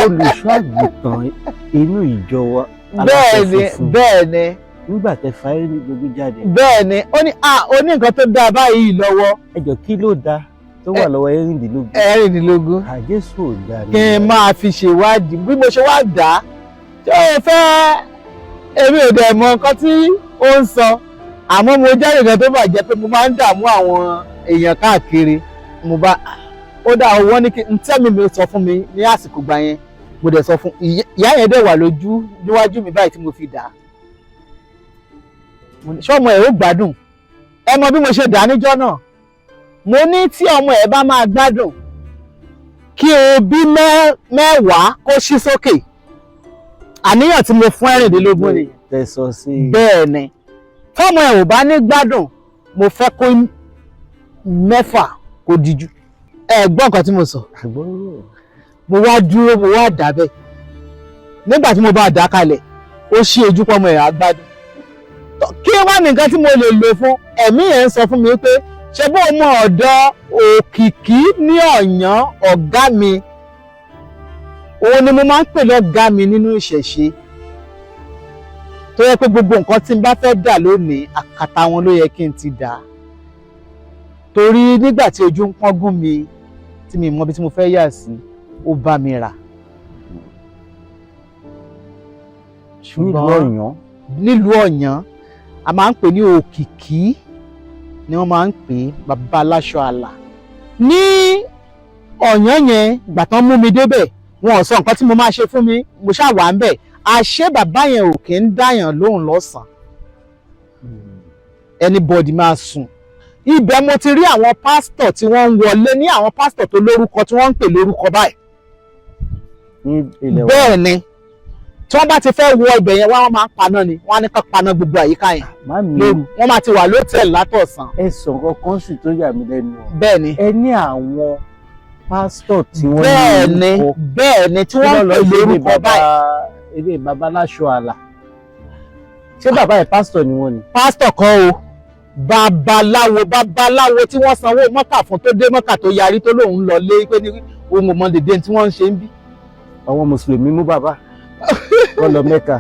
Olùṣọ́ àgùntàn inú ìjọ wa aláṣọ Bẹ́ẹ̀ ni. funfun? Bẹ́ẹ̀ ni. Nígbà tẹ fa 16 jáde? Bẹ́ẹ̀ ni. Ó ní à ó ní nǹkan tó dáa báyìí lọ́wọ́. Ẹ jọ, kí ló dáa tó wà lọ́wọ́ 16? 16. Àjẹsù ò dáa ni. Kí n máa fi ṣèwádìí bí mo ṣe wá dà á tí ó fẹ́. Èmi ò dẹ̀ mọ nǹkan tí ó ń sọ, àmọ́ mo jẹ́ nǹkan tó bàjẹ́ pé mo máa ń dààmú àwọn èèyàn káàkiri. Mo bá ó dá owó ní kí n tẹ́mi mi sọ fún mi ní àsìkò gbà yẹn. Mo dẹ̀ sọ fún ìyá yẹn, dẹ̀ wà lójú níwájú mi báyìí tí mo fi dà á. Mo ní, ṣọ́mọ ẹ̀ ó gbádùn? Ẹ mọ bí mo ṣe dà á níjọ́ náà. Mo ní tí ọmọ ẹ̀ bá máa gbádùn, kí o bí 10 kó ṣí sókè. Àníyàn tí mo fún 16 ni. Tẹ sọ sí i. Bẹ́ẹ̀ ni. Tọ́mọ ẹ̀ ò bá ní gbádùn, mo fẹ́ kó 6 kó díjú. Ẹ gbọ́ nǹkan tí mo sọ? Àgbọ̀rọ̀. Mo wá dúró, mo wá dà bẹ́ẹ̀. Nígbà tí mo bá dà kalẹ̀, ó ṣí ojú pọ́mọ ẹ̀ á gbádùn. Kí wá ní nǹkan tí mo lè lò fún? Ẹ̀mí yẹn ń sọ fún mi pé ṣé bó mọ ọ̀dọ̀ Òkìkí ní Ọ̀yàn, ọ̀gá mi, òun ni mo máa ń pè lọ́gàá mi nínú ìṣẹ̀ṣe, tó yẹ pé gbogbo nǹkan tí n bá fẹ́ dà lónìí, àkàtà wọn ló yẹ kí n ti dà, torí nígbà tí ojú ń pọ́ngún mi, tí mi mọ ibi tí mo fẹ́ yà sí, ó bá mi rà. Nílùú Ṣùgbọ́n Ọ̀yàn. Nílùú Ọ̀yàn, a máa ń pè ní Òkìkí ni wọ́n máa ń pè é, bàbá aláṣọ àlà ní Ọ̀yàn yẹn. Ìgbà tán mú mi débẹ̀, wọn ò sọ nǹkan tí mo máa ṣe fún mi. Mo ṣáà wà ń bẹ̀. Àṣé bàbá yẹn ò kí ń dáyàn lóhùn lọ́sàn-án. Anybody máa sùn. Ibẹ̀ mo ti rí àwọn pásítọ̀ tí wọ́n ń wọlé ní, àwọn pásítọ̀ tó lórúkọ, tí wọ́n ń pè lórúkọ báyìí. Ní ilẹ̀ wa? Bẹ́ẹ̀ ni. Tí wọ́n bá ti fẹ́ wọ ibẹ̀ yẹn wá, wọ́n máa ń paná ni. Wọ́n á ní ká paná gbogbo àyíká yẹn Màmí, lóru. Wọ́n máa ti wà lótẹ̀ẹ̀lì látọ̀sán. Ẹ sọ nǹkan kan sì tó yà mí lẹ́nu o. Bẹ́ẹ̀ ni. Ẹ ní àwọn pásítọ̀ tí wọ́n Bẹ́ẹ̀ ni. orúkọ. Bẹ́ẹ̀ ni, tí wọ́n ń pè lórúkọ báyìí. Ilé bàbá aláṣọ àlà, ṣé bàbá ẹ̀ pásítọ̀ ni wọ́n ni? Pásítọ̀ kan o, babaláwo. Babaláwo tí wọ́n sanwó mọ́kà fún, tó dé mọ́kà, tó yarí, tó lóun lọ lé, pé ní òun ò mọ dèdè tí wọ́n ń ṣe ń bí. Àwọn mùsùlùmí mú bàbá wọ́n lọ Mẹ́kà.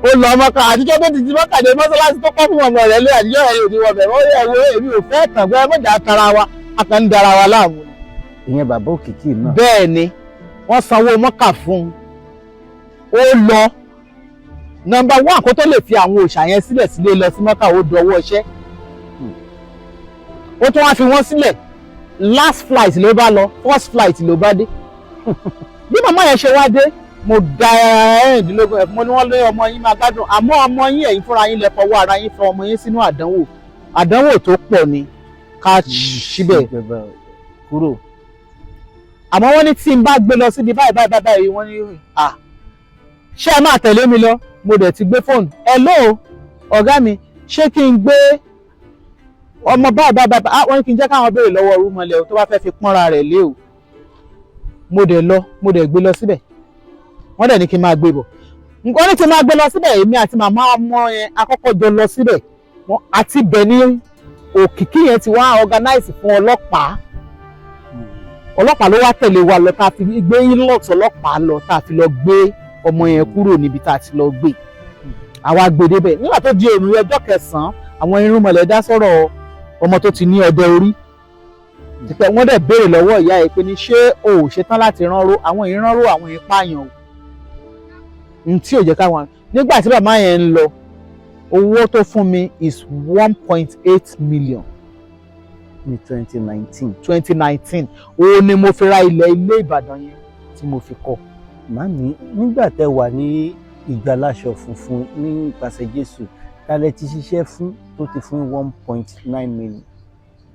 Ó lọ mọ́kà. Àtijọ́ tó ti ti mọ́kà dé, mọ́sálásí tó kọ́ fún ọmọ rẹ̀ lé, àtijọ́ rẹ̀ yóò ní wọ́n bẹ̀ wọ́n yẹ wo. Èmi ò fẹ́ kàn pé mọ́jà tara wa, a kàn ń dara wa láàmú ni. Ìyẹn bàbá Òkìkí náà? Bẹ́ẹ̀ ni, wọ́n sanwó mọ́kà fún un, ó lọ. Number one, kó tó lè fi àwọn òòṣà yẹn sílẹ̀ sílé lọ sí mọ́kà, ó dọwọ́ iṣẹ́. Ó tún wá fi wọ́n sílẹ̀. Last flight ló bá lọ, first flight ló bá dé. Bí màmá yẹn ṣe wá dé, mo da 16 ẹ̀ mo ní wọ́n lé ọmọ yín máa gbádùn, àmọ́ ọmọ yín, ẹ̀yin fúnra yín lẹ fọwọ́ ara yín fọ ọmọ yín sínú àdánwò. Àdánwò tó pọ̀ ni ká síbẹ̀ kúrò. Àmọ́ wọ́n ní tí n bá gbé lọ síbi báyìí báyìí báyìí báyìí, wọ́n ní, à ṣé ẹ máa tẹ̀lé mi lọ? Mo dẹ̀ ti gbé fóònù. Hello, ọ̀gá mi, ṣé kí n gbé ọmọ báyìí báyìí báyìí? Ah, wọ́n ní kí n jẹ́ káwọn béèrè lọ́wọ́ orúmọlẹ̀ o, tó bá fẹ́ fi pọ́nra rẹ̀ lé o. Mo dẹ̀ lọ, mo dẹ̀ gbé lọ síbẹ̀. Wọ́n dẹ̀ ní kí n máa gbé bọ̀. Nǹkan ní kí n máa gbé lọ síbẹ̀. Èmi àti màmá ọmọ yẹn akọ́kọ́ jọ lọ síbẹ̀. Wọ́n àti ibẹ̀ ní Òkìkí yẹn ti wá organize fún ọlọ́pàá. Ọlọ́pàá ló wá tẹ̀lé wa lọ, tá a fi gbé Hilux ọlọ́pàá lọ, tá a fi lọ gbé ọmọ yẹn kúrò níbi tá a ti lọ gbé. Àwa gbé débẹ̀. Nígbà tó di òru ọjọ́ kẹsàn-án, àwọn irúnmọlẹ̀ dá sọ̀rọ̀ ọmọ tó ti ní ọdẹ orí tipẹ́. Wọ́n dẹ̀ béèrè lọ́wọ́ ìyá ẹ̀ pé ní ṣé o ò ṣetán láti ránró àwọn ìránró, àwọn ìpààyàn o n tí ò jẹ́ káwọn. Nígbà tí bàbá yẹn ń lọ, owó tó fún mi is 1.8 million. Ní 2019? 2019. Òun ni mo fi ra ilẹ̀ ilé Ìbàdàn yẹn tí mo fi kọ́. Màmí, nígbà tẹ́ wà ní ìjọ aláṣọ funfun ní ìpàṣẹ Jésù, tálẹ̀ ti ṣiṣẹ́ fún tó ti fún 1.9 million?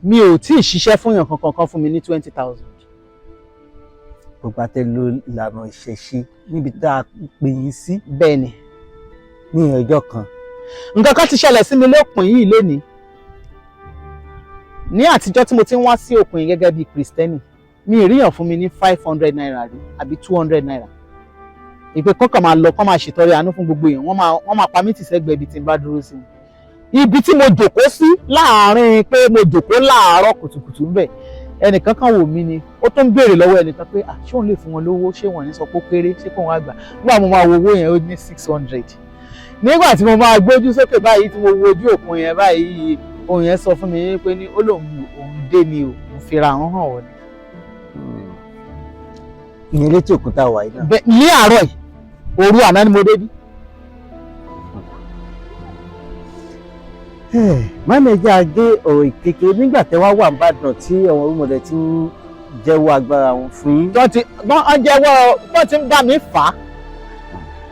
Mi ò tí ì ṣiṣẹ́ fún yàn kankan kan fún mi ní 20,000. Gbogbo àtẹ lo ìlànà ìṣẹ̀ṣe níbi tá a pè yín sí? Bẹ́ẹ̀ ni. Ní ọjọ́ kan. Nǹkan kan ti ṣẹlẹ̀ sí mi lópin yìí lénìí. Ní àtijọ́ tí mo ti ń wá sí òpin yìí gẹ́gẹ́ bíi Kristẹni, mi ì ríyàn fún mi ní ₦500 rí àbí ₦200. Ìpè kọ́kàn máa lọ kọ́ máa ṣètọrẹ àánú fún gbogbo èèyàn, wọ́n máa pa mí tì sẹ́gbẹ̀ẹ́ ibi tí n bá dúró sí. Ibi tí mo jòkó sí láàárín, pé mo jòkó láàárọ̀ kùtùkùtù ńbẹ̀, ẹnìkan kan wò mí ni. Ó tún béèrè lọ́wọ́ ẹnìkan pé, ah, ṣé òun lè fún wọn lówó? Ṣé wọn ní sọ pé ó kéré? Ṣé kóun wá gbà? Nígbà mo máa wo owó yẹn, ó ní 600. Nígbà tí mo máa gbójú sókè báyìí, tí mo wo ojú òkun yẹn báyìí, òun yẹn sọ fún mi pé ní ó lóun òun dé ni o, òun fira hàn hàn wọ́n ni. Ìyẹn létí òkun tá a wà yìí náà? Ní àárọ̀ yìí. Òru àná ni mo débí. Màmí, ẹ jẹ́ a gé ọ̀rọ̀ kékeré. Nígbà tẹ́ wá wà nìbàdàn tí àwọn orúmọlẹ̀ ti ń jẹ́wọ́ agbára wọn fún yín. Wọ́n ti wọ́n jẹ́wọ́, wọ́n ti ń bá mi fà á,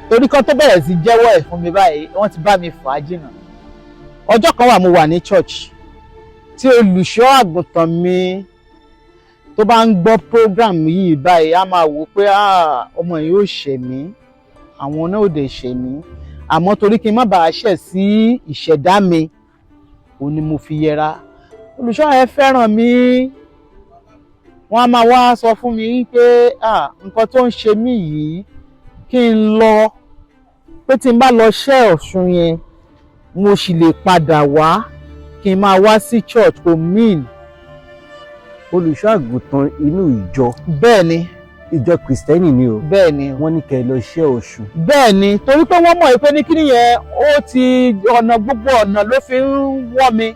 torí kan tó bẹ̀rẹ̀ sí jẹ́wọ́ ẹ̀ fún mi báyìí, wọ́n ti bá mi fà á jìnnà. Ọjọ́ kan wà, mo wà ní church, tí olùṣọ́ àgùntàn mi tó bá ń gbọ́ program yìí báyìí, á máa wò pé, "Ah, ọmọ yìí ò ṣẹ̀ mí, àwọn náà ò dẹ̀ ṣẹ̀ mí." Àmọ́ torí kí n má bàa ṣẹ̀ sí ìṣẹ̀dá mi, òun ni mo fi yẹra. Olùṣọ́ yẹn fẹ́ràn mi. Wọ́n á máa wá sọ fún mi pé, ah, nǹkan tó ń ṣe mí yìí, kí n lọ, pé tí n bá lọ ṣẹ́ Ọ̀ṣun yẹn, mo sì lè padà wá kí n máa wá sí church, kò mean. Olùṣọ́ àgùntàn inú ìjọ? Bẹ́ẹ̀ ni. Ìjọ Kìrìsìtẹ́nì ni o? Bẹ́ẹ̀ ni. Wọ́n ní kẹ́ ẹ lọ ṣẹ́ Ọ̀ṣun? Bẹ́ẹ̀ ni, torí pé wọ́n mọ̀ pé ní kíni yẹn, ó ti ọ̀nà, gbogbo ọ̀nà ló fi ń wọ́ mi.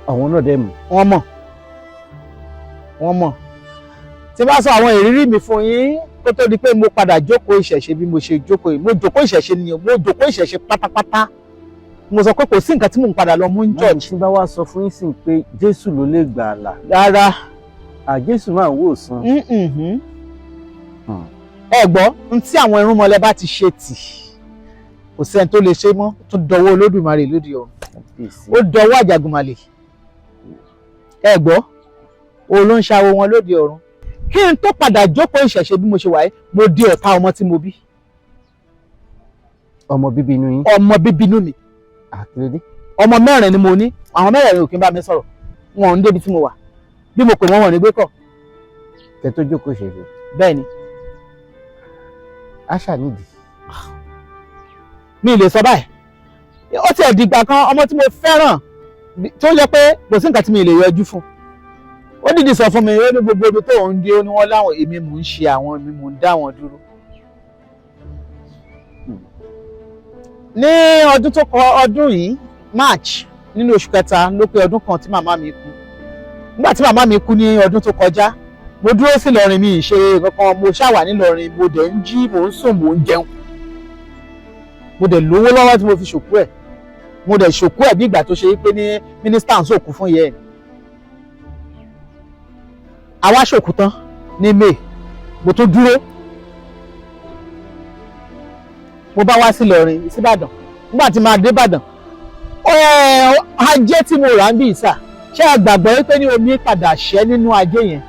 Àwọn náà dẹ̀ mọ̀? Wọ́n mọ̀, wọ́n mọ̀. Tí bá sọ àwọn ìrírí mi fún yín kó Kó tó di pé mo padà jókòó ìṣẹ̀ṣe bí mo ṣe jókòó yìí, mo jókòó ìṣẹ̀ṣe ni o, mo jókòó ìṣẹ̀ṣe pátápátá. Mo sọ pé kò sí nǹkan tí mò ń padà lọ mú ní Màámi, church. Tí bá wá sọ fún yín sìn pé Jésù ló lè gbà àlà? Rárá. À, Jésù máa ń wò sàn. Mm-mm. Ẹ gbọ́, n tí àwọn irúnmọlẹ̀ bá ti ṣe tì, kò sẹ́ni tó lè ṣe mọ́. Tó dọwọ́ Olódùmarè lóde ọ̀run, Kábíyèsí. ó dọwọ́ Àjàgùnmàlè. Ẹ gbọ́, òun ló ń ṣàwo wọn lóde ọ̀run. Kí n tó padà jókòó ìṣẹ̀ṣe bí mo ṣe wà yìí, mo di ọ̀tá ọmọ tí mo bí. Ọmọ bíbí inú yín? Ọmọ bíbí inú mi. Àkìlédé? Ọmọ mẹ́rin ni mo ní. Àwọn mẹ́rẹ̀ẹ̀rin ò kí ń bá mi sọ̀rọ̀. Wọn ò ń débi tí mo wà. Bí mo pè wọ́n, wọ́n ní gbé kọ̀. Kẹ́ tó jókòó ìṣẹ̀ṣe? Bẹ́ẹ̀ ni. Àṣà nídìí. Mi lè sọ báyìí. Ó tiẹ̀ dìgbà kan, ọmọ tí mo fẹ́ràn tó yẹ pé kò sí nǹkan tí mi lè yọjú fún, ó dìdí sọ fún mi, ó ní gbogbo ibi tó ń dé, ó ní wọ́n láwọn èmi mò ń ṣe àwọn, èmi mò ń dá wọn dúró. Ní ọdún tó kọ ọdún yìí, March, nínú oṣù kẹta ló pé ọdún kan tí màmá mi kú. Nígbà tí màmá mi kú ní ọdún tó kọjá, mo dúró sí Ìlọrin, mi ì ṣe kankan. Mo ṣàwà nílọrin, mo dẹ̀ ń jí, mò ń sùn, mò ń jẹun. Mo dẹ̀ lówó lọ́wọ́ tí mo fi ṣòkú ẹ̀. Mo dẹ̀ ṣòkú ẹ̀ bí ìgbà tó ṣe pé ní mínísítà ń sòkú fún yẹn. Àwa ṣòkú tán ní May. Mo tún dúró, mo bá wá sí Ìlọrin, síbàdàn. Nígbà tí màá dé Ìbàdàn, ajé tí mo rà ń bí ìsà, ṣé ẹ gbàgbọ́ wípé ní omi padà ṣẹ́ nínú ajé yẹn?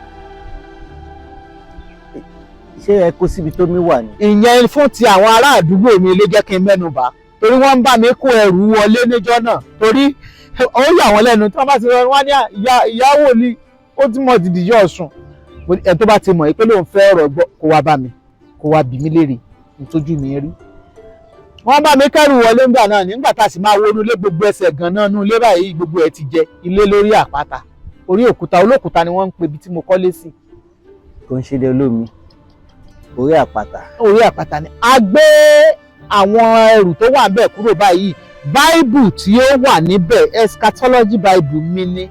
Ṣé ẹ kó síbi tó mi wà ní? Ìyẹn fún ti àwọn ará àdúgbò mi ló jẹ́ kí n mẹ́nu bà, torí wọ́n ń bá mi kó ẹrù wọlé níjọ́ náà, torí ó yà wọ́n lẹ́nu tí wọ́n bá ti rọ wọ́n ní ìyàwó ni ó ti mọ̀ dìdí yọ̀ sùn. Ẹ tó bá ti mọ̀ pé lóun fẹ́ ọ̀rọ̀ gbọ́, kó wá bá mi, kó wá bí mi léèrè ntójú mi rí. Wọ́n bá mi kẹ́rù wọlé ńgbà náà. Nígbà tá a sì máa wọnú ilé, gbogbo ẹsẹ̀ gan-an nú ilé báyìí, gbogbo ẹ̀ ti jẹ. Ilé lórí àpáta, orí òkúta, olókùúta ni wọ́n ń pe ibi tí mo kọ́lé sí. Kò ń ṣe dé olómi, orí àpáta. Orí àpáta ni. A gbé àwọn ẹrù tó wà níbẹ̀ kúrò báyìí. Báìbù tí ó wà níbẹ̀, eschatology bible mi ni,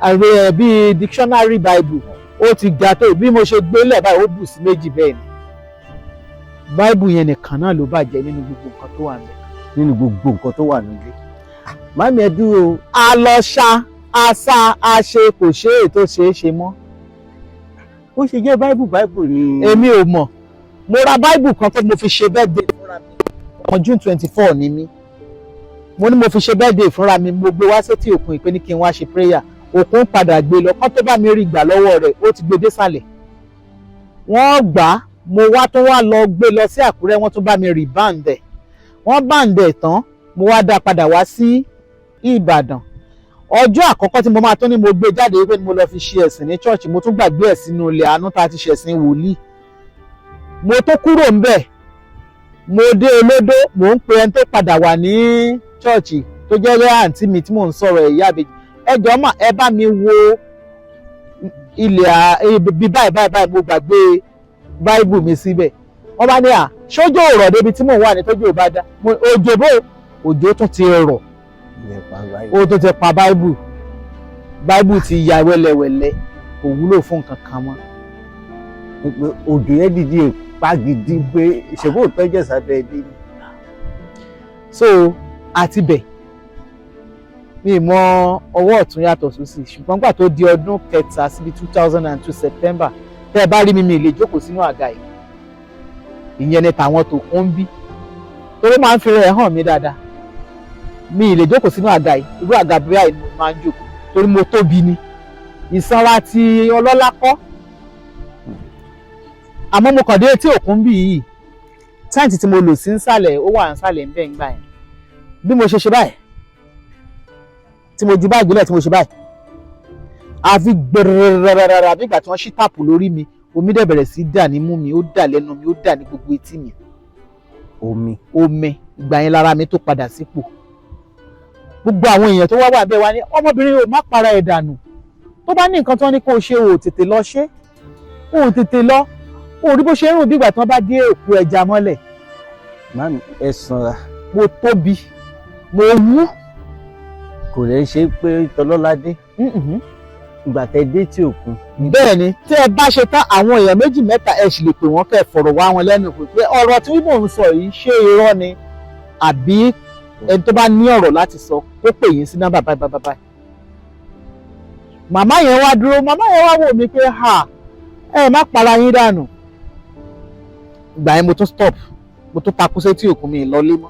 ààrẹ bíi dictionary bible, ó ti ga tó. Bí mo ṣe gbé lẹ̀ báyìí, ó bù sí méjì. Bẹ́ẹ̀ ni báìbù yẹn nìkan náà ló bàjẹ́ nínú gbogbo nǹkan tó wà níbẹ̀. Nínú gbogbo nǹkan tó wà nílé? Màámi, ẹ dúró. A lọ ṣá, a sá, a ṣe, kò ṣe é tó ṣeé ṣe mọ́. Ó ṣe jẹ́ báìbù báìbù ni? Èmi ò mọ̀. Mo ra báìbù kan pé mo fi ṣe birthday fúnra mi. Ọmọ June 24 ni mí. Mo ní mo fi ṣe birthday fúnra mi. Mo gbé wá sétí òkun ìpè ní kí n wá ṣe prayer. Òkun padà gbé lọ. Kán tó bá mi rí gbà lọ́wọ́ rẹ̀, ó ti gbé désàlẹ̀. Wọ́n gbà á. Mo wá tó wá lọ gbé lọ sí Àkúrẹ́, wọ́n tún bá mi rí báǹdẹ̀. Wọ́n báǹdẹ̀ tán, mo wá dá padà wá sí Ìbàdàn. Ọjọ́ àkọ́kọ́ tí mo máa tún ní mo gbé jáde wípé mo lọ fi ṣe ẹ̀sìn ní church, mo tún gbàgbé ẹ̀ sínú ilẹ̀ àánú tá a ti ṣẹ̀sìn wòlíì. Mo tó kúrò ńbẹ̀, mo dé Olódó. Mò ń pe ẹni tó padà wà ní church tó jẹ́ rẹ́ àǹtí mi tí mò ń sọ̀rọ̀ ẹ̀, ìyá àbèjì, "Ẹ jọ̀ọ́ mà, ẹ bá mi wo ilẹ̀ ibi báyìí báyìí báyìí, mo gbàgbé báíbù mi síbẹ̀." Wọ́n bá ní, "À, ṣójó rọ̀ débi tí mò ń wà ní? Tójó bá dá òjò bó, òjò tún ti rọ̀." Ó tún ti pa báíbù. Báíbù ti ya wẹ́lẹ́wẹ́lẹ́, kò wúlò fún nǹkan kan mọ́. Òjò yẹn dìde pa gidi pé ṣèbó tọ́jú sábẹ́ ẹbí. So àti bẹ̀, mi mọ ọwọ́ ọ̀tún yàtọ̀ sósì. Ṣùgbọ́n gbà tó di ọdún kẹta síbi, 2002 September, tẹ́ ẹ bá rí mi, mi lè jókòó sínú àga yìí. Ìyẹn ni tàwọn tó kún ń bí, torí máa ń fi rẹ̀ hàn mí dáadáa. Mi lè jókòó sínú àga yìí. Irú àga bí báyìí mo máa ń jókòó, torí mo tóbi ni. Ìsanra ti ọlọ́lá kọ́, àmọ́ mo kàn dé etí òkun bí yìí. Tent tí mo lò sí nsàlẹ̀, ó wà nsàlẹ̀ ńbẹ̀ ńgbà yẹn. Bí mo ṣe ṣe báyìí tí mo ju báàgì lẹ̀, tí mo ṣe báyìí, àfi gbẹrẹrẹrẹrẹ bí ìgbà tí wọ́n ṣí tap lórí mi. Omi dẹ̀ bẹ̀rẹ̀ sí dà nímú mi, ó dà lẹ́nu mi, ó dà ní gbogbo etí mi. Omi? Omi. Ìgbà yẹn lára mi tó padà sípò. Gbogbo àwọn èèyàn tó wá wà bẹ́ẹ̀ wá ní, "Ọmọbìnrin, ò má para ẹ̀ dànù. Tó bá ní nǹkan tó ní kó o ṣe, ò tètè lọ ṣe, ò tètè lọ. Ò rí bó ṣe ń rùn bí ìgbà tí wọ́n bá dé òkú ẹja mọ́lẹ̀." Màámi, ẹ sanra. Mo tóbi, mo wú. Kò lè ṣe pé tọlọ́ládé. Ìgbà tẹ dé tí òkun Bẹ́ẹ̀ ni, tí ẹ bá ṣe tán, àwọn èèyàn méjì mẹ́ta, ẹ sì lè pè wọ́n kẹ́ ẹ fọ̀rọ̀ wá wọn lẹ́nu pé ọ̀rọ̀ tí mò ń sọ yìí, ṣé irọ́ ni àbí ẹni tó bá ní ọ̀rọ̀ láti sọ, kó pè yín sí nọ́mbà báyìí báyìí báyìí. Màmá yẹn wá dúró, màmá yẹn wá wò mí pé, "Ha, ẹ má para yín dànù." Ìgbà yẹn mo tún stop, mo tún takú sétí òkun, mi lọlé mọ́.